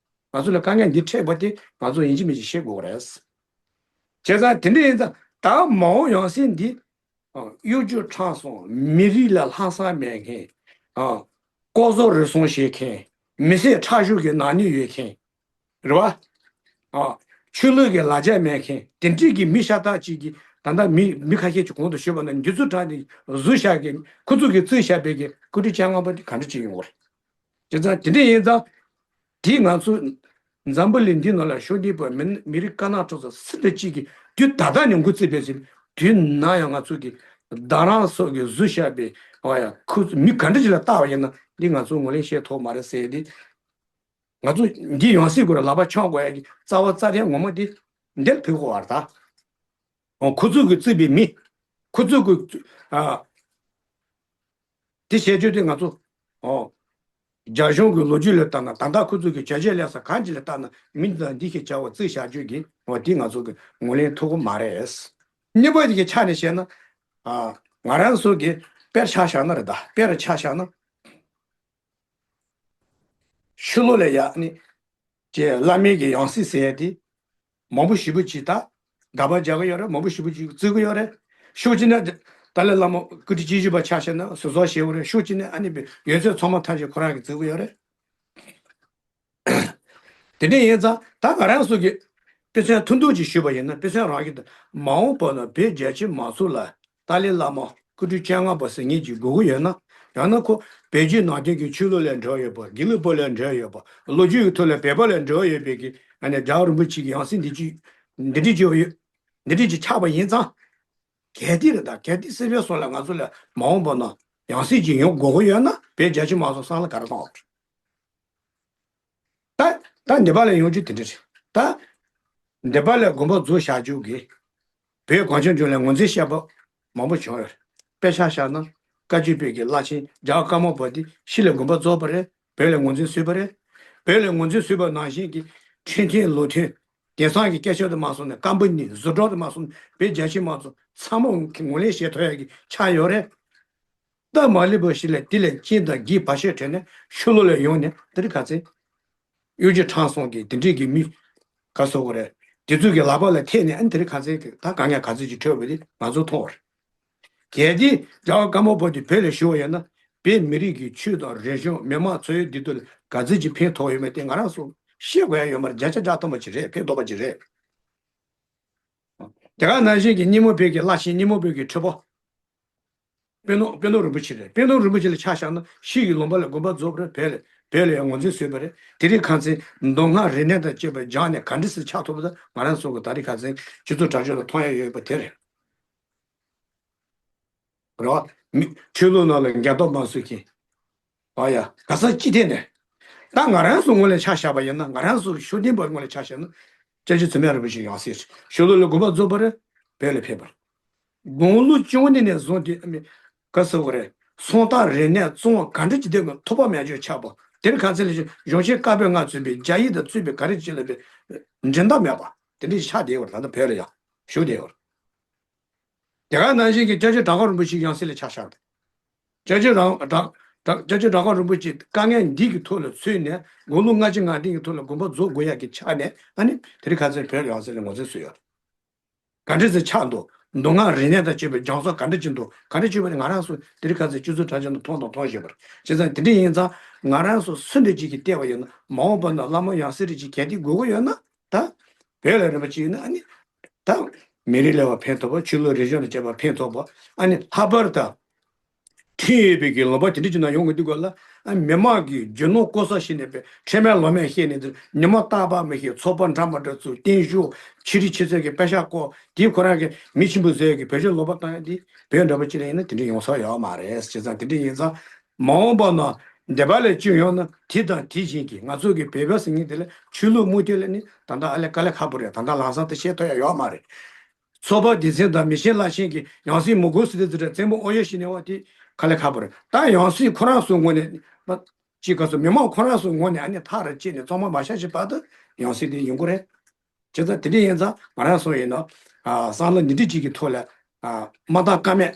ང་ཚོ་ལ་དཀའ་ངལ་འདི་འཕྲད་པ་དེ་ང་ཚོ་ཡིན་གཅིག་མིན་གཅིག་ཤེས་དགོས་པ་རེད། བྱས་ཙང་དེ་འདྲ་ཡིན་ཙང་ད་མའོ་ཡང་སྲིད་འདི། ཨ། གཡོ་སྒྱུ་ཁྲམ་གསུམ། མི་རིགས་ལ་ལྷག་བསམ་མེད་མཁན། ཨ། ལྐོག་ཟ་རུལ་སུངས་བྱེད་མཁན། མི་སེར་ཁྲག་ཤུགས་ཀྱི་ནག་ཉེས་ཡོད་མཁན། རེད་བ། ཨ། ཆོས་ལུགས་ཀྱི་ལག་ཆ་མེད་མཁན་དེ་འདྲས་ཀྱི་མི་ཤ་སྟག་ཅིག་གིས། ད་ལྟ་མི་མི་ཁ་ཤས་ཀྱིས་གོང་དུ་ཞུས་པ་ནང་འདི་ཚོ་དྲངས་ནས་བཟོས་བཞག་གི། ཁོ་ཚོ་གིས་བཙུགས་བཞག་པའི་གི་སྐུ་ཕྲེང་བཅོ་ལྔ་པ་དེ་ག་འདྲ་ཅིག་ཡོང་བ་རེད། བྱས་ཙང་དེ་འདྲ་ཡིན་ཙང་། དེ་ང་ཚོ་འཛམ་བུ་གླིང་འདི་ནང་ལ་ཤུགས་ལྡན་པ་མི་མི་རིགས་དཀར་ནག་ཕྱོགས་ས་སུ་འདྲ་གཅིག་གིས་དུས་ད་ལྟ་ནས་འགོ་བཙུགས་པའི་ཟིན། དུས་ནམ་ཡང་ང་ཚོ་གི་རྡ་རམ་ས་གིས་བཟོས་བཞག་པའི། ཨོ་ཡ། ཁོ་མི་ག་འདྲ་ཅིག་ལ་བལྟ་བ་ཡིན་ན་འདི་ང་ཚོ་ངོས་ལེན་བྱེད་ཐུབ་མ་རེད་ཟེར་ཏེ། ང་ཚོ་འདི་ཡང་སྲིད་སྐོར་ལ་ལག་པ་འཆང་དགོས་ཡ་གི་རྩ་བ་རྩ་ལས་ངོ་མ་འདི་འདིར་ཕུལ་དགོས་པ་རེད་ད། ཨོ། ཁོ་ཚོ་གིས་བཙུགས་པའི་མི། ཁོ་ཚོ་གིས། ཨ། དེ་བྱས་རྗེས་དེ་ང་ཚོ། ཨོ། རྒྱ་གཞུང་གི་ལོ་རྒྱུས་ལ་བལྟས་ན། ད་ལྟ་ཁོ་ཚོ་གི་བྱས་རྗེས་ལས་ས་གང་ཅི་ལ་བལྟས་ན། མི་འདི་དང་འདི་ཞིག་བྱ་བ་བརྩིགས་བཞག་རྒྱུ་གི། ཨོ། དེ་ང་ཚོ་གི་ངོས་ལེན་ཐུབ་ཀྱི་མ་རེད། གཉིས་པ་དེ་གི་ཆ་ནས་བཤད་ན། ཨ། ང་རང་ཚོ་གི་དཔེར་ཆ་བཞག་ན་རེད་ད། དཔེར་ཆ་བཞག་ན། ཕྱི་ལོགས་ལ་ཡ་ནི། ཀྱི་བླ་མའི་གི་ཡང་སྲིད་ཟེར་ཡ་དེ། མང་པོ་ཞེ་པོ་ཅིག་ད་དགག་པ་རྒྱག་གི་ཡོད་རེད། མང་པོ་ཞེ་པོ་ཅིག་བརྩི་གི་ཡོད་རེད། ཕྱོགས་གཅིག་ནས་ཏཱ་ལའི་བླ་མ་སྐུ་ཕྲེང་བཅུ་བཞི་པ་ཆ་བཞག་ན་ཟུར་ཟ་བྱེད་དགོས་རེད། ཕྱོགས་གཅིག་ནས་ཨ་ནི་པའི་ཡོད་ཚད་ཚང་མ་ཐམས་ཅད་ཁོ་རང་གིས་བརྩི་གི་ཡོད་རེད། དེ་འདྲ་ཡིན་ཙང་ད་ང་རང་ཚོ་གི་དཔེ་མཚོན་ཐུང་ཐུང་ཅིག་ཞུས་པ་ཡིན་ན། དཔེ་མཚོན་རང་གི་མ་འོངས་པ་ན་བོད་རྒྱ་ཆེ་མང་ཚོགས་ལ། ཏཱ་ལའི་བླ་མ་སྐུ་ཕྲེང་བཅོ་ལྔ་པ་ཟེར་མཁན་ཅིག་དགོས་ཀྱི་ཡོད་ན། ཡང་ན་ཁོ་བོད་བརྒྱུད་ནང་བསྟན་གྱི་ཆོས་ལུགས་ལ་འབྲེལ་བ་ཡོད་པ། དགེ་ལུགས་པ་ལ་འབྲེལ་བ་ཡོད་པ། ལོ་རྒྱུས་ཀྱི་ཐོག་ལ་བོད་པ་ལ་འབྲེལ་བ་ཡོད་པའི་གི། ཨ་ནི་རྒྱལ་བ་རིན་པོ་ཆེ་གི་ཡང་སྲིད་འདི་ཅིག་འདི་འདྲ་ཅིག་ཡོད། འདི་འདྲ་ཅིག་ཆགས་པ་ཡིན་ཙང་། གལ་ཏེ་རེད་ད། གལ་ཏེ་སྲིད་པའི་སོགས་ལ་ང་ཚོ་ལ་མ་འོངས་པ་ན་ཡང་སྲིད་ཅིག་ཡོང་དགོས་ཀྱི་ཡོད་ན། བོད་རྒྱ་ཆེ་མང་ཚོགས་སང་ལ་ག་རེ་གཏོང་བ་རེད། ད་ད་འདི་པ་ལ་ཡོང་རྒྱུ་དེ་འདྲ་རེད། ད་འདི་པ་ལ་དགོངས་པ་རྫོགས་བཞག་རྒྱུ་གི་བོད་གངས་ཅན་ལྗོངས་ལ་ངོས་འཛིན་བྱེད་པ་མང་པོ་བྱུང་ཡོད་རེད། དཔེ་ཆ་བཞག་ན་བཀའ་བརྒྱུད་པའི་གི་བླ་ཆེན་རྒྱལ་བ་ཀརྨ་པ་དེ་ཕྱི་ལ་དགོངས་པ་རྫོགས་པ་རེད། བོད་ལ་ངོས་འཛིན་བཟོས་པ་རེད། བོད་ལ་ངོས་འཛིན་བཟོས་པ་ནང་བཞིན་གྱི་འཕྲིན་ཐུང་ལོ་ཐུང་། དེང་སང་གི་སྐད་ཆ་དུ་མ་སོང་ནས་ཀམ་པ་ནི་བཟོ་གྲྭ་དུ་མ་སོང་ནས་བོད་རྒྱ་ཆེ་མང་ཚོགས་ཚང་མ་ངོས་ལེན་བྱེད་ཐུབ་ཡ་གི་ཆགས་ཡོད་རེད། སྟབས་མ་ལེགས་པ་ཞིག་ལ་དེ་ལས་རྐྱེན་དང་གྱི་བར་ཆད་འཕྲད་ནས་ཕྱི་ལོགས་ལ་ཡོང་ནས་དེ་རིང་ཁ་སང་གཡོ་སྒྱུ་ཁྲམ་གསུམ་གྱི་དེ་འདྲས་ཀྱི་མི་ག་ཟེར་དགོས་རེད། དེ་ཚོ་གི་ལག་པ་ལ་ཐེབས་ནས། ཨ་ནི་དེ་རིང་ཁ་སང་གི་ད་དཀའ་ངལ་ག་ཚོད་ཅིག་འཕྲད་པ་དེ་ང་ཚོ་མཐོང་བ་རེད། གལ་ཏེ་རྒྱལ་བ་ཀརྨ་པ་དེ་བོད་ལ་བཞུགས་པ་ཡིན་ན། བོད་མི་རིགས་ཀྱི་ཆོས་དང་རིག་གཞུང་། མི་མང་འཚོ་བའི་བདེ་སྡུག་ལ་ག་ཚོད་ཅིག་ཕན་ཐོགས་ཡོད་མེད་དེ་ང་རང་ཚོ་ཤེས་དགོས་ཡ་ཡོད་མ་རེད། བརྒྱ་ཆ་བརྒྱ་ཐམ་པ་ཅིག་རེད། ཕན་ཐོགས་པ་ཅིག་རེད། དེ་ག་ནང་བཞིན་གྱི་སྙེ་མོ་བོད་ཀྱི་བླ་ཆེན། སྙེ་མོ་བོད་ཀྱི་ཁྲི་པ། དཔོན་སློབ། དཔོན་སློབ་རིན་པོ་ཆེ་རེད། དཔོན་སློབ་རིན་པོ་ཆེ་ལ་ཆ་བཞག་ན་ཕྱིས་ཀྱི་ལུང་པ་ལ་དགོངས་པ་རྫོགས་པ་རེད། བོད་ལ་བོད་ལ་ཡང་ངོས་འཛིན་བཟོས་པ་རེད། དེ་རིང་ཁ་སང་མདོ་སྔགས་རིག་གནས་དང་བཅས་པ་སྦྱངས་ནས་ག་འདྲ་སེ་ཆགས་ཐུབ་པ་དང་། ང་རང་ཚོ་གི་ད་རིང་ཁ་སང་སྤྱི་ཚོགས་དྲ་ཕྱོགས་ལ་མཐོང་ཡ་ཡོད་པ་དེ་རེད། རེད་བ། མི་ཆོས་ལུགས་ནང་ལ་འགལ་ཟླ་མ་བཟོ་མཁན། ཨ་ཡ། ག་ས་ཅི་ཐད་ནས། ད་ང་རང་ཚོ་ངོས་ལ་ཆ་བཞག་པ་ཡིན་ན། ང་རང་ཚོ་ཤུགས་ལྡན་པ་ངོས་ལ་ཆ་བཞག་ན། སྐྱབས་རྗེ་མཚན་མེད་རིན་པོ་ཆེ་ཡང་སྲིད་ཕྱི་ལོགས་ལ་དགོངས་པ་རྫོགས་པ་རེད། བོད་ལ་ཕེབས་པ་རེད། དགུང་ལོ་བཅུ་གཉིས་ནས་བཟུང་སྟེ། ཨ་མི་ག་ཟེར་དགོས་རེད། སུམ་རྟགས་རིག་གནས་བཙོན་ག་འདྲ་ཅིག་བསྡད་དགོས། ཐོགས་པ་མེད་ཅོག་ཆགས་པ། དེར་ག་ཚད་ལ་གཞུང་ཆེན་བཀའ་པོད་ལྔ་ཚུད་པའི་རྒྱ་ཡིག་དང་ཚུད་པའི་ག་རེ་ཅིག་ལ་བའི་འགྲན་ཟླ་མེད་པ་དེ་འདྲ་ཞིག་ཆགས་བསྡད་ཡོད་རེད། ད་ལྟ་བོད་ལ་ཡང་བཞུགས་བསྡད་ཡོད་རེད། དེ་ག་ནང་བཞིན་གྱི་སྐྱབས་རྗེ་གྲགས་པ་རིན་པོ་ཆེ་ཡང་སྲིད་ལ་ཆ་བཞག་སྟེ། སྐྱབས་རྗེ་རང་གྲགས་གྲགས་སྐྱབས་རྗེ་གྲགས་པ་རིན་པོ་ཆེ་དཀའ་ངལ་འདི་གི་ཐོག་ལ་ཚུད་ནས་དགུང་ལོ་ལྔ་བཅུ་ང་བདུན་གྱི་ཐོག་ལ་དགོངས་པ་རྫོགས་དགོས་ཡག་གི་ཆ་ནས། ཨ་ནི་དེ་རིང་ཁ་སང་བོད་ཡང་སྲིད་ལ་ངོས་འཛིན་བཟོས་ཡོད། ག་འདྲ་ཟེར་ཆགས་འདུག་མདོ་སྔགས་རིག་གནས་དང་བཅས་པའི་སྦྱང་ས་ག་འདྲ་ཅིག་འདུག་ག་འདྲ་ཅིག་བ་ནི་ང་རང་ཚོ་དེ་རིང་ཁ་སང་སྤྱི་ཚོགས་དྲ་རྒྱ་ནང་མཐོང་དང་མཐོང་བཞིན་པ་རེད། བྱས་ཙང་དེ་འདྲ་ཡིན་ཙང་ང་རང་ཚོ་སུ་འདྲ་ཅིག་གིས་བལྟས་པ་ཡིན་ན། མ་འོངས་པ་ན་བླ་མ་ཡང་སྲིད་རེ་ཅིག་གལ་ཏེ་དགོས་ཀྱི་ཡོད་ན། ད་བོད་ལ་རིམ་པ་ཅིག་ཡིན་ན། ཨ་ནི་ད་མི་རིགས་ལ་བ་ཕན་ཐོགས་པ། ཆོས་ལུགས་རིག་གཞུང་ལ་བཅས་པ་ཕན་ཐོགས་པ། ཨ་ནི་ལྷག་པར་དུ་ཁྲིམས་ཡོད་པའི་གི་ལུང་པ་དེ་འདྲ་ཅིག་ནང་ཡོང་གི་འདུག་ག་ལ། ཨ། མི་མང་གི་རྒྱུ་ནོར་ལྐོག་ཟ་བྱས་ནས་པའི་ཁྲེལ་མེད་ལོག་མེད་བཤད་ནས། འདིར་ཉི་མ་རྟག་པར་མི་ཤེས་ཚོགས་པ་འདྲ་མ་འདྲ་བཙུགས། བརྟན་བཞུགས་ཆེ་རིགས་ཆེ་ཚད་ཀྱི་པད་ཤག་བཀོག་དེ་ཁོ་རང་གི་མི་ཆེན་པོ་ཟེར་གི་བེད་སྤྱོད་ལོག་པ་བཏང་ཡ་འདི་བོད་འདྲ་པོ་ཅིག་ལ་ཡིན་ན་དེ་འདྲ་ཡོང་ས་ཡོད་མ་རེད། བྱས་ཙང་དེ་འདྲ་ཡིན་ཙང་མ་འོངས་པ་ན་འདི་པ་ལས་བཅུག་ཡོང་ན། དེ་དང་དེ་བཞིན་གྱི་ང་ཚོ་གི་བོད་པ་ཟེར་མཁན་དེ་ལ་ཆོས་ལུགས་མུ་མཐུད་ལ་ནི་ད་ལྟ་ཨ་ལས་དཀའ་ལས་ཁག་པོ་རེད། ད་ལྟ་ལམ་སང་དེ་བཤད་ཐུབ་ཡ་ཡོད་མ་རེད། ཚོགས་པ་སྡེ་ཚན་དང་མི་ཆེན་ལྷ་ཆེན་གྱི་ཡང་སྲིད་མི་དགོས་ཟེར་དེ་ཚོ་རེད། བཙན་པོ་ཨོ་ཡེ་ཤི་ནས་བ་དེ་དཀའ་ལས་ཁག་པོ་རེད། ད་ཡང་སྲིད་ཁོ་རང་ཚོའི་ངོས་ནས་ཅིག་ག་སོ་མི་མང་ཁོ་རང་ཚོའི་ངོས་ནས་ཨ་ནི་ཐག་རེ་བཅད་ནས་ཚང་མ་མ་ཤ་ཞིག་བར་དུ་ཡང་སྲིད་དེ་ཡོང་གི་རེད། བྱས་ཙང་དེ་འདྲ་ཡིན་ཙང་ང་རང་ཚོ་ཡིན་ན་ཨ་བསམ་བློ་འདི་འདྲ་ཅིག་གི་ཐོག་ལ་ཨ་མ་བཏང་ཀ་མེད།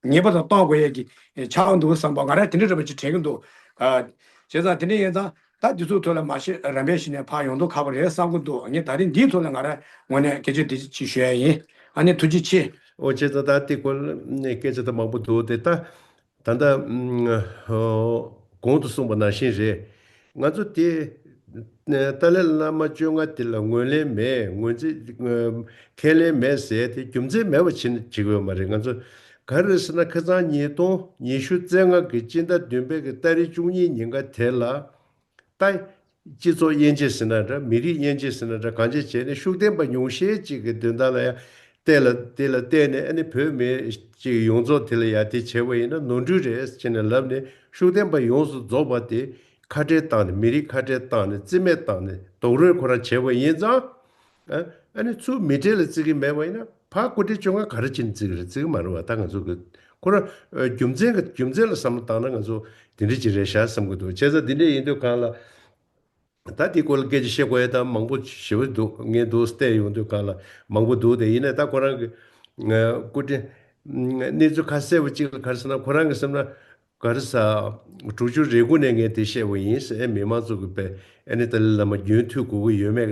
ངེས་པར་དུ་གཏོང་དགོས་ཡས་ཀྱི་ཆགས་འདུག་བསམ་པ་ང་རང་དེ་འདྲ་འདྲ་པོ་ཅིག་དྲན་གྱི་འདུག་ཨ། བྱས་ཙང་དེ་འདྲ་ཡིན་ཙང་ད་འདི་ཚོའི་ཐོག་ལ་མ་ཤེས་རམ་པས་ཤི་ནས་ཕར་ཡོང་མདོག་ཁ་པོ་རེད་བསམ་གྱི་འདུག་ངས་ད་རིང་འདིའི་ཐོག་ལ་ང་རང་ངོས་ནས་སྐད་ཆ་འདི་ཅིག་ཞུ་ཡ་ཡིན། ཨ་ནི་ཐུགས་རྗེ་ཆེ། ཨོ་བྱས་ཙང་ད་དེ་སྐོར་ནས་སྐད་ཆ་ད་མང་པོ་འདུག་དེ་ད་ད་ལྟ་ཨ་གོང་དུ་གསུངས་པ་ནང་བཞིན་རེད། ང་ཚོ་དེ་ཏཱ་ལའི་བླ་མ་བཅོ་ལྔ་དེ་ལ་ངོས་ལེན་མེད། ངོས་འཛིན་ཁས་ལེན་མེད་ཟེར་དེ་རྒྱུ་མཚན་མེད་པ་བྱེད་བྱེད་དགོས་ཡོད་མ་རེད། ང་ཚོ་ག་རེ་རེད་ཟེར་ན་ཁ་སང་ཉིས་སྟོང་ཉི་ཤུ་རྩ་ལྔ་གི་སྤྱི་ཟླ་བདུན་པའི་གི་ཏ་རིག་བཅུ་གཉིས་ཉིན་ཀ་དེ་ལ་ད་སྤྱི་ཚོགས་དབྱེ་འབྱེད་ཟེར་ན་འདྲ། མི་རིགས་དབྱེ་འབྱེད་ཟེར་ན་འདྲ། གང་ཅི་བྱས་ནས་ཤུགས་ལྡན་པ་ཉུང་ཤས་ཅིག་གི་དོན་དག་ལ་ཡང་བལྟས་ལ་དེ་ལ་བལྟས་ནས་ཨ་ནི་བོད་མི་ཅིག་ཡོངས་རྫོགས་དེ་ལ་ཡ་དེ་བྱས་པ་ཡིན་ན་ནོར་འཁྲུལ་རེད་ཅེས་ནས་ལབ་ནས་ཤུགས་ལྡན་པ་ཡོངས་སུ་རྫོགས་པ་དེ་ཁ་བྲལ་བཏང་ནས་མི་རིགས་ཁ་བྲལ་བཏང་ནས་རྩིས་མེད་བཏང་ནས་རྡོག་རོལ་ཁོ་རང་བྱས་པ་ཡིན་ཙང་། ཨ་ཨ་ནི་ཚུར་མི་གྲལ་ལ་བརྩི་གི་མེད་པ་ཡིན་ན་ཕར་སྐུ་ཕྲེང་བཅོ་ལྔ་ག་རེ་བྱས་ནས་བརྩི་གི་རེད། བརྩི་གི་མ་རེད་བ། ད་ང་ཚོ་གི་ཁོ་རང་རྒྱུ་མཚན་གི་རྒྱུ་མཚན་ལ་བསམ་བློ་བཏང་ན་ང་ཚོ་དེ་འདྲ་ཅིག་རེད་ཤག་བསམ་གི་འདུག་བྱས་ཙང་དེ་འདྲ་ཡིན་དུས་གང་ལ། ད་དེ་སྐོར་ལ་སྐད་ཆ་བཤད་དགོས་ཡ་ད་མང་པོ་ཞེ་པོ་འདུག་ངས་འདུག་བལྟས་ཡོང་དུས་གང་ལ་མང་པོ་འདུག་དེ་ཡིན་ནའི་ད་ཁོ་རང་གི་སྐུ་དྲིན་གནས་ཚུལ་ཁ་གསལ་པོ་གཅིག་ལ་ག་རེ་ཟེར་ན་ཁོ་རང་གི་སེམས་ན་ག་རེ་ཟ། དྲུག་ཅུ་རེ་དགུ་ནས་ངས་དེ་བཤད་པ་ཡིན་ཟེར། ཨེ་མི་མང་ཚོ་གི་པས་ཨ་ནི་ཏཱ་ལའི་བླ་མ་རྒྱུན་མཐུད་དགོས་ཀྱི་ཡོད་མེད་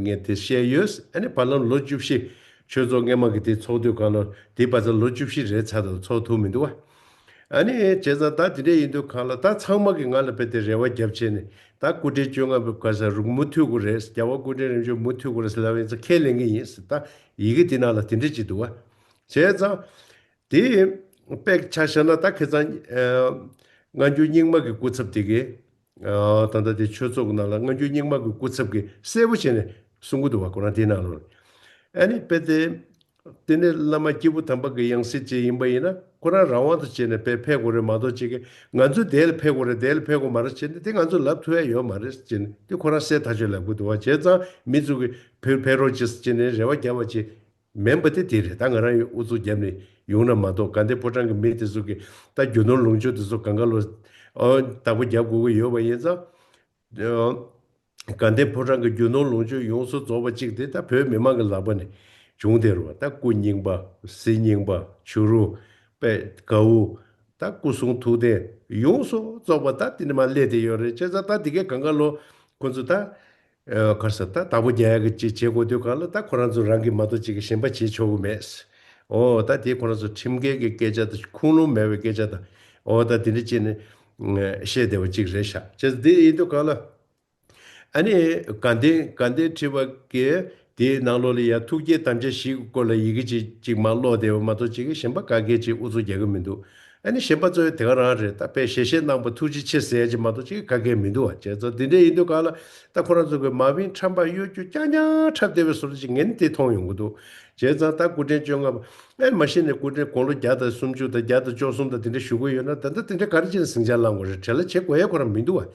ངས་དེ་བཤད་ཡོད། ཨ་ནི་བར་ལམ་ལོ་བཅུ་བཞི་ཆོས་ཚོགས་སྔས་མ་གི་དེ་ཚོགས་དུས་གང་ལ་དེ་བར་ཚ་ལོ་བཅུ་བཞི་རེད་ཚར་དུ་ཚོགས་ཐུབ་མི་འདུག་བ། ཨ་ནི་བྱས་ཙང་ད་དེ་འདྲ་ཡིན་དུས་གང་ལ་ད་ཚང་མ་གི་ང་ལ་དཔེ་དེ་རེ་བ་རྒྱབ་བྱས་ནས་ད་སྐུ་ཕྲེང་བཅོ་ལྔ་པའི་ག་ས་རུ་མུ་མཐུད་དགོས་རེད། རྒྱལ་བ་སྐུ་ཕྲེང་རིམ་བྱོན་མུ་མཐུད་དགོས་རེད་ཟེར་ལབ་ཡིན་ཙང་ཁས་ལེན་གི་ཡིན་ཟེར། ད་ཡི་གེ་དེ་ནང་ལ་དེ་འདྲ་ཅིག་འདུག་བ། བྱས་ཙང་དེ་དཔེ་ཆ་བཞག་ན་ད་ཁ་སང་སྔ་འགྱུར་རྙིང་མ་གི་སྐུ་ཚབ་དེ་གས། ད་ལྟ་དེ་ཆོས་ཚོགས་ཀྱི་ནང་ལ་སྔ་འགྱུར་རྙིང་མ་གི་སྐུ་ཚབ་ཀྱིས་གསལ་པོ་བྱས་ནས་གསུང་གི་འདུག་བ། ཁོ་རང་དེའི་ནང་ལོགས་ཨ་ནི་དཔེ་དེ། དེ་ནས་བླ་མ་སྐྱེས་བུ་དམ་པ་གི་ཡང་སྲིད་ཅིག་ཡིན་པ་ཡིན་ན་ཁོ་རང་རང་དབང་དུ་བྱས་ནས་དཔེ་ཕེབས་དགོས་རེད་མ་གཏོགས་ཅིག་གིས་ང་ཚོ་དེ་ལ་ཕེབས་དགོས་རེད་དེ་ལ་ཕེབས་དགོས་མ་རེད་བྱས་ནས་དེ་ང་ཚོ་ལབ་ཐུབ་ཡ་ཡོད་མ་རེད་ཅེས་ནས་དེ་ཁོ་རང་གསལ་ཐག་ཆོད་ལབ་གི་འདུག་བ། བྱས་ཙང་མི་ཚོ་གིས་ཕེབས་ཕེབས་རོགས་ཅེས་ཟེར་བྱས་ནས་རེ་བ་བརྒྱབ་པ་ཅིག་མིན་པ་དེ་དེ་རེད། ད་ང་རང་ཡང་ཨུ་ཚུགས་བརྒྱབ་ནས་ཡོང་ན་མ་གཏོགས་དགའ་ལྡན་ཕོ་བྲང་གི་མི་དེ་ཚོ་གིས་ད་རྒྱུ་ནོར་ལོངས་སྤྱོད་དེ་ཚོ་གང་ག་ལོ་བདག་པོ་རྒྱབ་དགོས་ཀྱི་ཡོད་པ་ཡིན་ཙང་། དགའ་ལྡན་ཕོ་བྲང་གི་རྒྱུ་ནོར་ལོངས་སྤྱོད་ཡོངས་སུ་རྫོགས་པ་གཅིག་དེ་ད་བོད་མི་མང་གི་ལག་པ་ནས་བྱུང་བསྡད་རེད་བ། ད་སྐུ་རྙིང་པ་གཟི་རྙིང་པ་བྱུ་རུ་དཔལ་གའུ་ད་སྐུ་གསུང་ཐུགས་རྟེན་ཡོངས་སུ་རྫོགས་པ་ད་དེ་ནས་མར་སླེབས་བསྡད་ཡོད་རེད། བྱས་ཙང་ད་དེ་གའི་གང་ག་ལོ་ཁོ་ཚོ་ད། ཨ་ག་རེ་ཟེར་ད་བདག་པོ་རྒྱག་ཡག་གི་ཅིག་བྱེད་དགོས་དུས་གང་ལ་ད་ཁོ་རང་ཚོ་རང་གིས་མ་གཏོགས་ཅིག་གིས་གཞན་པ་བྱེད་ཆོག་གི་མེད། ཨོ་ད་དེ་ཁོ་རང་ཚོ་ཁྲིམས་འགལ་གྱི་སྐད་ཆ་དང་ཁུངས་ལུང་མེད་པའི་སྐད་ཆ་དང་ཨོ་ད་དེ་འདྲ་བྱས་ནས་བཤད་བསྡད་པ་ཅིག་རེད་ཤག་བྱས་ཙང་དེ་ཡིན་དུས་གང་ལ་ཨ་ནི་དགའ་ལྡན་དགའ་ལྡན་ཁྲི་པ་གིས་དེའི་ནང་ལོགས་ལ་ཡ་ཐུགས་བསྐྱེད་དམ་བཅའ་བཞིའི་སྐོར་ལ་ཡི་གེ་ཅིག་ཅིག་མར་ཀློག་བསྡད་པ་མ་གཏོགས་ཅིག་གིས་གཞན་པ་ག་གས་ཅིག་ཨུ་ཚུགས་རྒྱག་གི་མི་འདུག་ཨ་ནི་གཞན་པ་ཚོས་དེ་ག་རང་རེད། ད་དཔེ་ཞལ་བཞེས་གནང་པ་ཐུགས་རྗེ་ཆེ་ཟེར་གྱི་མ་གཏོགས་ཅིག་ག་གེ་མི་འདུག་བ། བྱས་ཙང་དེ་འདྲ་ཡིན་དུས་གང་ལ་ད་ཁོ་རང་ཚོ་གི་མ་བིན་ཁྲམ་པ་གཡོ་སྒྱུ་རྐྱང་རྐྱང་འཁྲབ་བསྡད་པའི་བཟོ་འདྲ་ཅིག་ངས་ནི་དེ་མཐོང་ཡོང་གི་འདུག་བྱས་ཙང་ད་སྐུ་ཕྲེང་བཅོ་ལྔ་པ་ཨེ་མ་གཞི་ནས་སྐུ་ཕྲེང་དགུང་ལོ་བརྒྱ་དང་སུམ་ཅུ་དང་བརྒྱ་དང་བཅུ་གསུམ་དང་དེ་འདྲ་བཞུགས་ཀྱི་ཡོད་ན་ད་ལྟ་དེ་འདྲ་ག་རེ་བྱས་ནས་ཟིང་ཆ་བསླང་དགོས་རེད། བྲེལ་བ་བྱེད་དགོས་ཡ་ཁོ་རང་མི་འདུག་བ།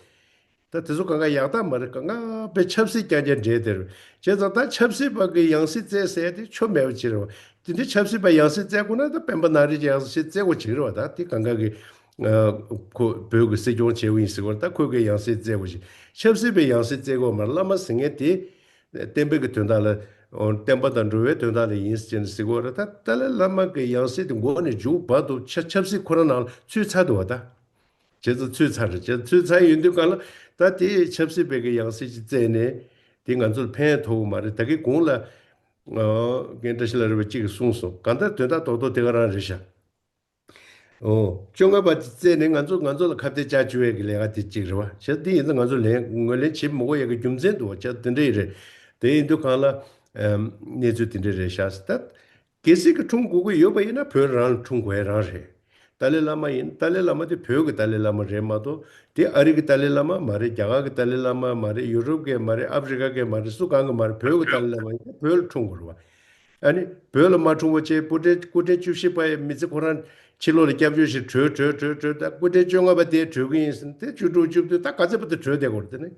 ད་དེ་ཚོ་གང་ག་ཡག་རྟགས་མ་རེད། གང་ག་དཔེ་ཆབ་སྲིད་རྐྱང་རྐྱང་འདྲེས་དེ་རེད། བྱས་ཙང་ད་ཆབ་སྲིད་པ་གི་ཡང་སྲིད་བཙལ་ཟེར་ཡ་དེ་ཆོ་མེད་པ་ཅིག་རེད་བ། དེ་འདྲའི་ཆབ་སྲིད་པ་ཡང་སྲིད་བཙལ་དགོས་ན་ད་སྤེན་པ་ན་རི་ཅིག་ཡང་སྲིད་བཙལ་དགོས་ཅིག་རེད་བ། ད་དེ་གང་ག་གི་ཨ་ཁོ་བོད་ཀྱི་སྲིད་སྐྱོང་བྱེད་དགོས་ཡིན་ཟེར་དགོས་ན་ད་ཁོ་གི་ཡང་སྲིད་བཙལ་དགོས་ཅིག་ཆབ་སྲིད་པའི་ཡང་སྲིད་བཙལ་དགོས་མ་རེད། བླ་མ་ཟེར་མཁན་དེ་བསྟན་པའི་གི་དོན་དག་ལ་བསྟན་པ་དང་འགྲོ་བའི་དོན་དག་ལ་ཡིན་ཟེར་ནས་ཟེར་དགོས་རེད། ད་ཏཱ་ལའི་བླ་མ་གི་ཡང་སྲིད་དེ་འགོ་ནས་མཇུག་བར་དུ་ཆ་ཆབ་སྲིད་ཁོ་རང་ནང་ལ་ཚུད་ཚར་འདུག་བ་ད། བྱས་ཙང་ཚུད་ཚར་རེད། བྱས་ཚུད་ཚར་ཡོད་དུས་གང་ལ་ད་དེ་ཆབ་སྲིད་པའི་གི་ཡང་སྲིད་ཅིག་བཙལ་ནས་དེ་ང་ཚོར་ཕན་ཐོགས་གི་མ་རེད། ད་གི་གོང་ལ་རྒན་བཀྲ་ཤིས་ལགས་རེད་པ་ཅིག་གིས་གསུངས་སོང་། གང་ལྟར་དོན་དག་རྡོག་རྡོག་དེ་ག་རང་རེད་ཤག་ཨོ་བཅོ་ལྔ་པ་དེ་བཙལ་ནས་ང་ཚོ་ང་ཚོ་ལ་ཁ་གཏད་བཅག་བཅུག་ཡས་ཀྱི་ལས་ཀ་དེ་གཅིག་རེད་བ། བྱས་དེ་ཡིན་ཙང་ང་ཚོ་ལན་ངོས་ལེན་བྱེད་མི་དགོས་ཡས་ཀྱི་རྒྱུ་མཚན་འདུག་བ། བྱས་དེ་འདྲ་ཡིན་རེད། དེ་ཡིན་དུས་གང་ལ་གནས་ཚུལ་དེ་འདྲ་རེད་ཤག་ཟེར་ད། གལ་སྲིད་ཀྱི་འཁྲུངས་དགོས་ཀྱི་ཡོད་པ་ཡིན་ན་བོད་རང་ལ་འཁྲུངས་དགོས་ཡས་རང་རེད། ཏཱ་ལའི་བླ་མ་ཡིན་ཏཱ་ལའི་བླ་མ་དེ་བོད་ཀྱི་ཏཱ་ལའི་བླ་མ་རེད་མ་གཏོགས་དེ་ཨ་རི་གི་ཏཱ་ལའི་བླ་མ་མ་རེད། རྒྱ་གར་གྱི་ཏཱ་ལའི་བླ་མ་མ་རེད། ཡུ་རོབ་གི་མ་རེད། ཨ་ཕི་རི་ཀ་གི་མ་རེད། སུ་གང་གི་མ་རེད། བོད་ཀྱི་ཏཱ་ལའི་བླ་མ་ཡིན་ན་བོད་ལ་འཁྲུངས་དགོས་རེད་བ། ཨ་ནི་བོད་ལ་མ་འཁྲུངས་པ་བྱས་སྐུ་ཕྲེང་སྐུ་ཕྲེང་བཅུ་བཞི་པ་ཡི་མི་ཚེ་ཁོ་རང་ཕྱི་ལོགས་ལ་སྐྱབས་བཅོལ་ཞིག་བྲོས་བྲོས་བྲོས་བྲོས་ད་སྐུ་ཕྲེང་བཅོ་ལྔ་པ་དེ་བྲོས་ཀྱི་ཡིན་ཟེར་ན་དེ་བཅུ་དྲུག་བཅུ་བདུན་ད་ག་ཚོད་བར་དུ་བྲོས་བསྡད་དགོས་རེད། དེ་ནི་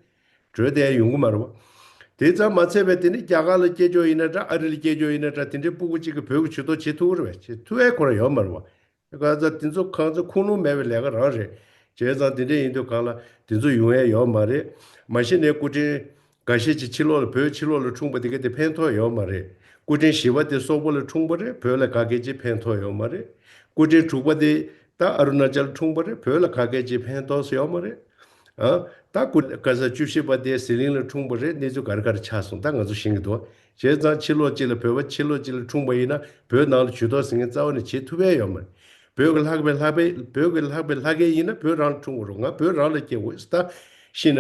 བྲོས་བསྡད་ཡ་ཡོང་གི་མ་རེད་བ། དེ་ཙམ་མ་ཚད་པའི་དེ་ནི་རྒྱ་གར་ལ་སྐྱེས་ཀྱོག་ཡིན་ན་འདྲ། ཨ་རི་ལ་སྐྱེས་ཀྱོག་ཡིན་ན་འདྲ། དེ་འདྲའི་སྤུ་གུ་གཅིག་གིས་བོད་ཀྱི་ཇུས་གཏོགས་བྱེད་ཐུབ་ཀྱི་རེད་པས། བྱེད་ཐུབ་ཡས་ཁོ་རང་ཡོད་མ་རེད་པ། ག་ཚ་དེ་ཚོ་གང་ཚོ་ཁུངས་ལུང་མེད་པའི་ལས་ཀ་རང་རེད། བྱས་ཙང་དེ་འདྲ་ཡིན་དུས་གང་ལ་དེ་ཚོ་ཡོང་ཡས་ཡོད་མ་རེད། མ་གཞི་ནས་སྐུ་ཕྲེང་འགའ་ཤས་ཀྱི་ཕྱི་ལོགས་ལ་བོད་ཕྱི་ལོགས་ལ་འཁྲུངས་པ་དེ་ག་དེ་ཕན་ཐོགས་ཡོད་མ་རེད། སྐུ་ཕྲེང་བཞི་པ་དེ་སོག་པོ་ལ་འཁྲུངས་པ་རེད། བོད་ལ་ག་གེ་ཅིག་ཕན་ཐོགས་ཡོད་མ་རེད། སྐུ་ཕྲེང་དྲུག་པ་དེ་ད་ཨ་རུ་ན་ཅལ་འཁྲུངས་པ་རེད། བོད་ལ་ག་གེ་ཅིག་ཕན་ཐོགས་ཡོད་མ་རེད། ཨ། ད་སྐུ་ག་ས་བཅུ་བཞི་པ་དེ་ཟི་ལིང་ལ་འཁྲུངས་པ་རེད། གནས་ཚུལ་ག་རེ་ག་རེ་ཆགས་སོང་ད་ང་ཚོ་ཤེས་ཀྱི་འདུག་བྱས་ཙང་ཕྱི་ལོགས་གཅིག་ལ་བོད་པ་ཕྱི་ལོགས་གཅིག་ལ་འཁྲུངས་པ་ཡིན་ན་བོད་ནང་ལ་ཇུས་གཏོགས་ཟེར་མཁན་རྩ་བ་ནས་བྱེད་ཐུབ་ཡས་ཡོད་མ་རེད། བོད་ཀྱི་ལྷག་པའི་ལྷག་པའི་བོད་ཀྱི་ལྷག་པའི་ལྷག་མཁན་ཡིན་ན་བོད་རང་ལ་འཁྲུངས་དགོས་རེད། ང་བོད་རང་ལ་སྐྱེས་དགོས་ད། ཤི་ན་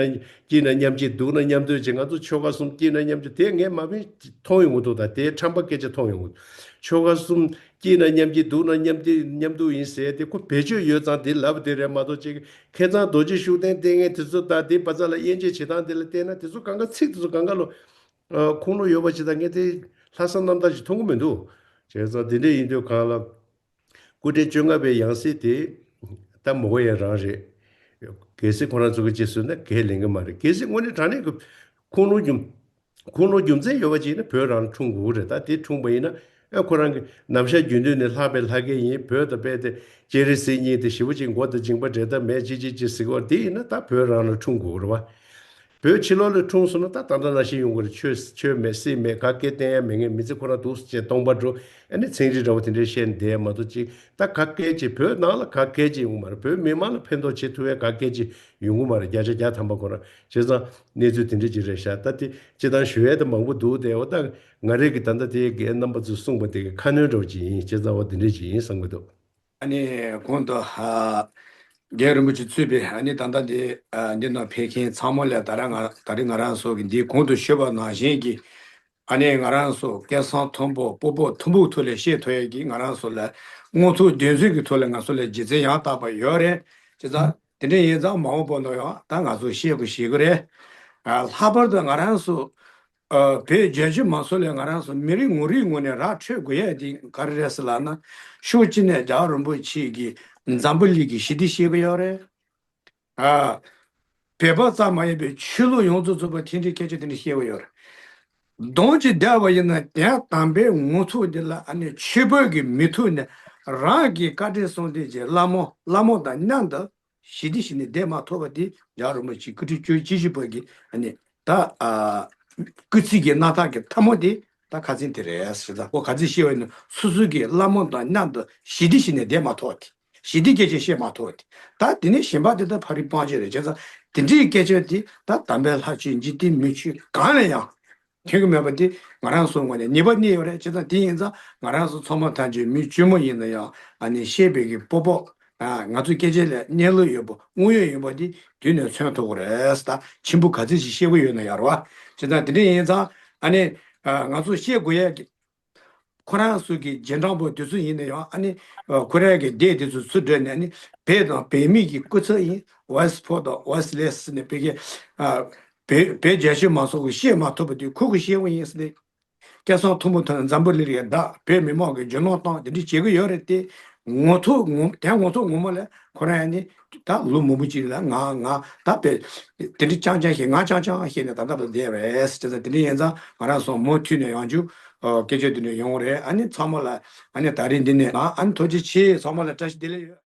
སྐྱིད་ན་མཉམ་སྐྱིད། སྡུག་ན་མཉམ་སྡུག་ཅེས་ང་ཚོ་ཆོལ་ཁ་གསུམ་སྐྱིད་ན་མཉམ་སྐྱིད་དེ་ངས་མ་བིན་མཐོང་ཡོང་གི་འདུག་ད་དེའི་ཁྲམ་པ་སྐད་ཆ་མཐོང་ཡོང་གི་འདུག་ཆོལ་ཁ་གསུམ་སྐྱིད་ན་མཉམ་སྐྱིད། སྡུག་ན་མཉམ་སྡུག་མཉམ་སྡུག་ཡིན་ཟེར་དེ་ཁོ་བེད་སྤྱོད་ཡོད་ཙང་དེ་ལབ་དེ་རེད་མ་གཏོགས་ཅིག་ཁ་སང་རྡོ་རྗེ་ཤུགས་ལྡན་ལྟས་ངན་དེ་ཚོ་དང་དེ་བ་ཚ་ལ་དབྱེ་འབྱེད་བྱེད་སྟངས་དེ་ལ་བལྟས་ན་དེ་ཚོ་གང་ག་ཚིག་དེ་ཚོ་གང་ག་ལོ། ཨ། ཁུངས་ལུང་ཡོད་པ་ཅིག་དང་ངས་དེ་ལྷག་བསམ་རྣམ་དག་ཅིག་མཐོང་གི་མི་འདུག་བྱས་ཙང་དེ་འདྲ་ཡིན་དུས་གང་ལ། སྐུ་ཕྲེང་བཅོ་ལྔ་པའི་ཡང་སྲིད་དེ་ད་མོ་གོ་ཡ་རང་རེད། གལ་སྲིད་ཁོ་རང་ཚོ་གི་རྗེས་སུ་ན་ཁས་ལེན་གི་མ་རེད། གལ་སྲིད་དངོས་གནས་དྲང་གནས་ཀྱི་ཁུངས་ལུང་རྒྱུ་ཁུངས་ལུང་རྒྱུ་མཚན་ཡོད་པ་ཅིག་ཡིན་ན་བོད་རང་འཁྲུངས་དགོས་ཀྱི་རེད། ད་དེ་འཁྲུངས་པ་ཡིན་ན་ཨེ་ཁོ་རང་གི་ནམ་ཞག་རྒྱུན་དུ་ནས་ལྷག་པའི་ལྷག་མཁན་ཡིན། བོད་དང་རྦད་དེ་སྤྱན་རས་གཟིགས་གཉིས་དེ་ཞེ་པོ་ཅིག་མགོ་དང་མཇིང་པ་འབྲེལ་ཐབས་མེད་ཅིག་ཅིག་ཅིག་ཟེར་གི་ཡོད་རེད། དེ་ཡིན་ན་ད་བོད་རང་ལ་འཁྲུངས་དགོས་ཀྱི་རེད་བ། བོད་ཕྱི་ལོགས་ལ་འཁྲུངས་སོང་ན་ད་ད་ལྟ་ནང་བཞིན་ཡོང་གི་རེད། ཆོས་ཆོས་མེད་སྲིད་མེད་ག་གེ་བསྟན་ཡ་མེད་མཁན་མི་ཚེ་ཁོ་རང་འདུག་ཅེས་སྟོང་པ་འགྲོ། ཨ་ནི་ཚན་རིག་འདྲ་བོ་དེ་འདྲའི་བཤད་ནས་བསྡད་ཡ་མ་གཏོགས་ཅིག་ད་ག་གེ་ཅིག་བོད་ནང་ལ་ག་གེ་ཅིག་ཡོང་གི་མ་རེད། བོད་མི་མང་ལ་ཕན་ཐོགས་བྱེད་ཐུབ་ཡ་ག་གེ་ཅིག་ཡོང་གི་མ་རེད། བརྒྱ་ཆ་བརྒྱ་ཐམ་པ་ཁོ་རང་བྱས་ཙང་གནས་ཚུལ་དེ་འདྲ་ཅིག་རེད་ཤག་ད་དེ་སྤྱིར་བཏང་ཞུ་ཡ་དེ་མང་པོ་འདུག་དེ་འོ་ད་ང་རེ་གི་ད་ལྟ་དེ་གའི་རྣམ་པ་ཚོས་གསུངས་པ་དེ་གི་ཁ་སྣོན་འདྲ་བོ་ཅིག་ཡིན། བྱས་ཙང་འོ་དེ་འདྲ་ཅིག་ཡིན་བསམ་གི་འདུག་ཨ་ནི་གོང་དུ་ཨ་རྒན་རིན་པོ་ཆེ་གཙོས་པའི་ཨ་ནི་ད་ལྟ་འདི་ཨ་འདི་ནང་ཕེབས་མཁན་ཚང་མ་ལ་ད་ར་ང་ད་རིང་ང་རང་ཚོ་གི་འདིའི་གོང་དུ་ཞུས་པ་ནང་བཞིན་གྱི་ཨ་ནི་ང་རང་ཚོ་སྐལ་བཟང་མཐོན་པོ་སྤོ་བོ་མཐོན་པོའི་ཐོག་ལ་བཤད་ཐུབ་ཡས་ཀྱི་ང་རང་ཚོ་ལ་དངོས་ཐོག་བདེན་འཚོལ་གྱི་ཐོག་ལ་ང་ཚོ་ལ་རྗེས་འཛིན་ཡང་དག་པ་ཡོད་རེད། བྱས་ཙང་དེ་འདྲ་ཡིན་ཙང་མ་འོངས་པ་ནང་ཡང་ད་ང་ཚོ་བཤད་དགོས་ཤེས་ཀྱི་རེད། ཨ་ལྷག་པར་དུ་ང་རང་ཚོ་ཨ་བོད་རྒྱ་ཆེ་མང་ཚོགས་ལ་ང་རང་ཚོ་མི་རིགས་ངོ་རིས་ངོས་ནས་ར་འཕྲོད་དགོས་ཡ་དེ་ག་རེ་རེད་ཟེར་ལབ་ན། ཕྱོགས་གཅིག་ནས་རྒྱལ་བ་རིན་པོ་ཆེ་གིས་འཛམ་བུ་གླིང་གི་ཞི་བདེ་བཤད་གི་ཡོད་རེད། ཨ་བོད་པ་ཙམ་མ་ཡིན་པའི་ཆོས་ལུགས་ཡོངས་རྫོགས་ཚོགས་པ་དེ་འདྲའི་སྐད་ཆ་དེ་འདྲ་བཤད་གི་ཡོད་རེད། དོན་གྱིས་བསྡད་པ་ཡིན་ན་དེ་དམ་པའི་ངོ་ཐོག་འདི་ལ་ཨ་ནི་ཆོས་པ་གི་མི་ཐུག་ནས་རང་གི་བཀའ་དྲིན་གསུམ་ལྡན་གྱི་བླ་མ་བླ་མ་དང་མཉམ་དུ་ཞི་བདེ་ཞི་ནས་བསྡད་མ་ཐུབ་པ་དེ་རྒྱལ་བ་རིན་པོ་ཆེའི་སྐུ་ཕྲེང་བཅུ་བཅུ་བཞི་པ་གི་ཨ་ནི་ད་ཨ་སྐུ་ཚེ་གི་གནའ་རྟགས་ཀྱི་ཐལ་མོ་དེ་ད་ཁ་ཚིག་དེ་རེད་ཟེར། ད་ཁོ་ག་ཚོད་བཤད་པ་ཡིན་ན་སོ་སོ་གི་བླ་མ་དང་མཉམ་དུ་ཞི་བདེ་ཞི་ནས་བསྡད་མ་ཐུབ་པ་དེ། ཞི་བདེ་སྐད་ཆ་བཤད་མ་ཐུབ་པ་དེ། ད་དེ་ནས་གཞན་པ་དེ་ད་ཕ་རི་སྤང་བྱ་རེད། བྱས་ཙང་དེ་འདྲའི་སྐད་ཆ་དེ་ད་དམ་པའི་ལྷ་ཆོས་འཇིག་རྟེན་མི་ཆོས་གང་ལ་ཡང་ཐོན་གྱི་མེད་པ་དེ་ང་རང་ཚོའི་ངོས་ནས་ཉེས་པ་གནས་ཡོད་རེད། བྱས་ཙང་དེ་ཡིན་ཙང་ང་རང་ཚོ་ཚང་མ་ཐམས་ཅད་མི་དཀྱུས་མ་ཡིན་ན་ཡང་ཨ་ནི་ཤེས་པའི་གི་སྤོབས་པ། ཨ་ང་ཚོའི་སྐད་ཆ་ལ་གནས་ལུགས་ཡོད་པ་དངོས་ཡོད་ཡིན་པ་དེ་དུས་ནས་མཚོན་ཐུབ་ཀྱི་རེད། ད་ཆེན་པོ་ག་ཚོད་ཅིག་བཤད་གི་ཡོད་ན་ཡང་རེད་བ། བྱས་ཙང་དེ་འདྲ་ཡིན་ཙང་ཨ་ནི་ཨ་ང་ཚོ་བཤད་དགོས་ཡ་གི་ཁོ་རང་ཚོ་གི་རྗེས་འབྲང་པོ་དེ་ཚོ་ཡིན་ན་ཡང་ཨ་ནི་ཨ་ཁོ་རང་གི་སྡེ་དེ་ཚོ་ཚུར་བསྒྲོན་ནས་ཨ་ནི་བོད་དང་བོད་མི་གི་སྐུ་ཚབ་ཡིན། ཝེ་སི་ཕོ་དང་ཝེ་སི་ལེ་སི་ནས་བོད་ཀྱི་ཨ་བོད་བོད་རྒྱ་ཆེ་མང་ཚོགས་ཀྱིས་བཤད་མ་ཐུབ་པ་དེ་ཁོ་གིས་བཤད་པ་ཡིན་ཟེར་ནས། སྐལ་བཟང་མཐོན་པོ་དང་འཛམ་བུ་གླིང་རེད་ད་བོད་མི་མང་གི་རྒྱུ་ནོར་བཏང་དེ་འདྲ་བྱེད་ཀྱི་ཡོད་རེད་དེ། ངོ་ཐོག་ངོ་དེ་ངོ་ཐོག་ངོ་མ་ལ་ཁོ་རང་ཡང་ནི་ད་ལོ་མང་པོ་ཅིག་ལ་ང་ང་ད་བོད་དེ་འདྲ་རྐྱང་རྐྱང་བཤད་ང་རྐྱང་རྐྱང་བཤད་ནས་ད་ལྟ་བར་བསྡད་པ་རེད་ཟེར། དེ་འདྲ་ཡིན་ཙང་ང་རང་ཚོ་མུ་མཐུད་ནས་ཡང་བསྐྱར་སྐད་ཆ་དེ་འདྲ་ཡོང་རེད། ཨ་ནི་ཚང་མ་ལ་ཨ་ནི་ད་རིང་འདི་ནས་ང་ཨ་ནི་ཐུགས་རྗེ་ཆེ། ཚང་མ་ལ་བཀྲ་ཤིས་བདེ་ལེགས་ཡོད།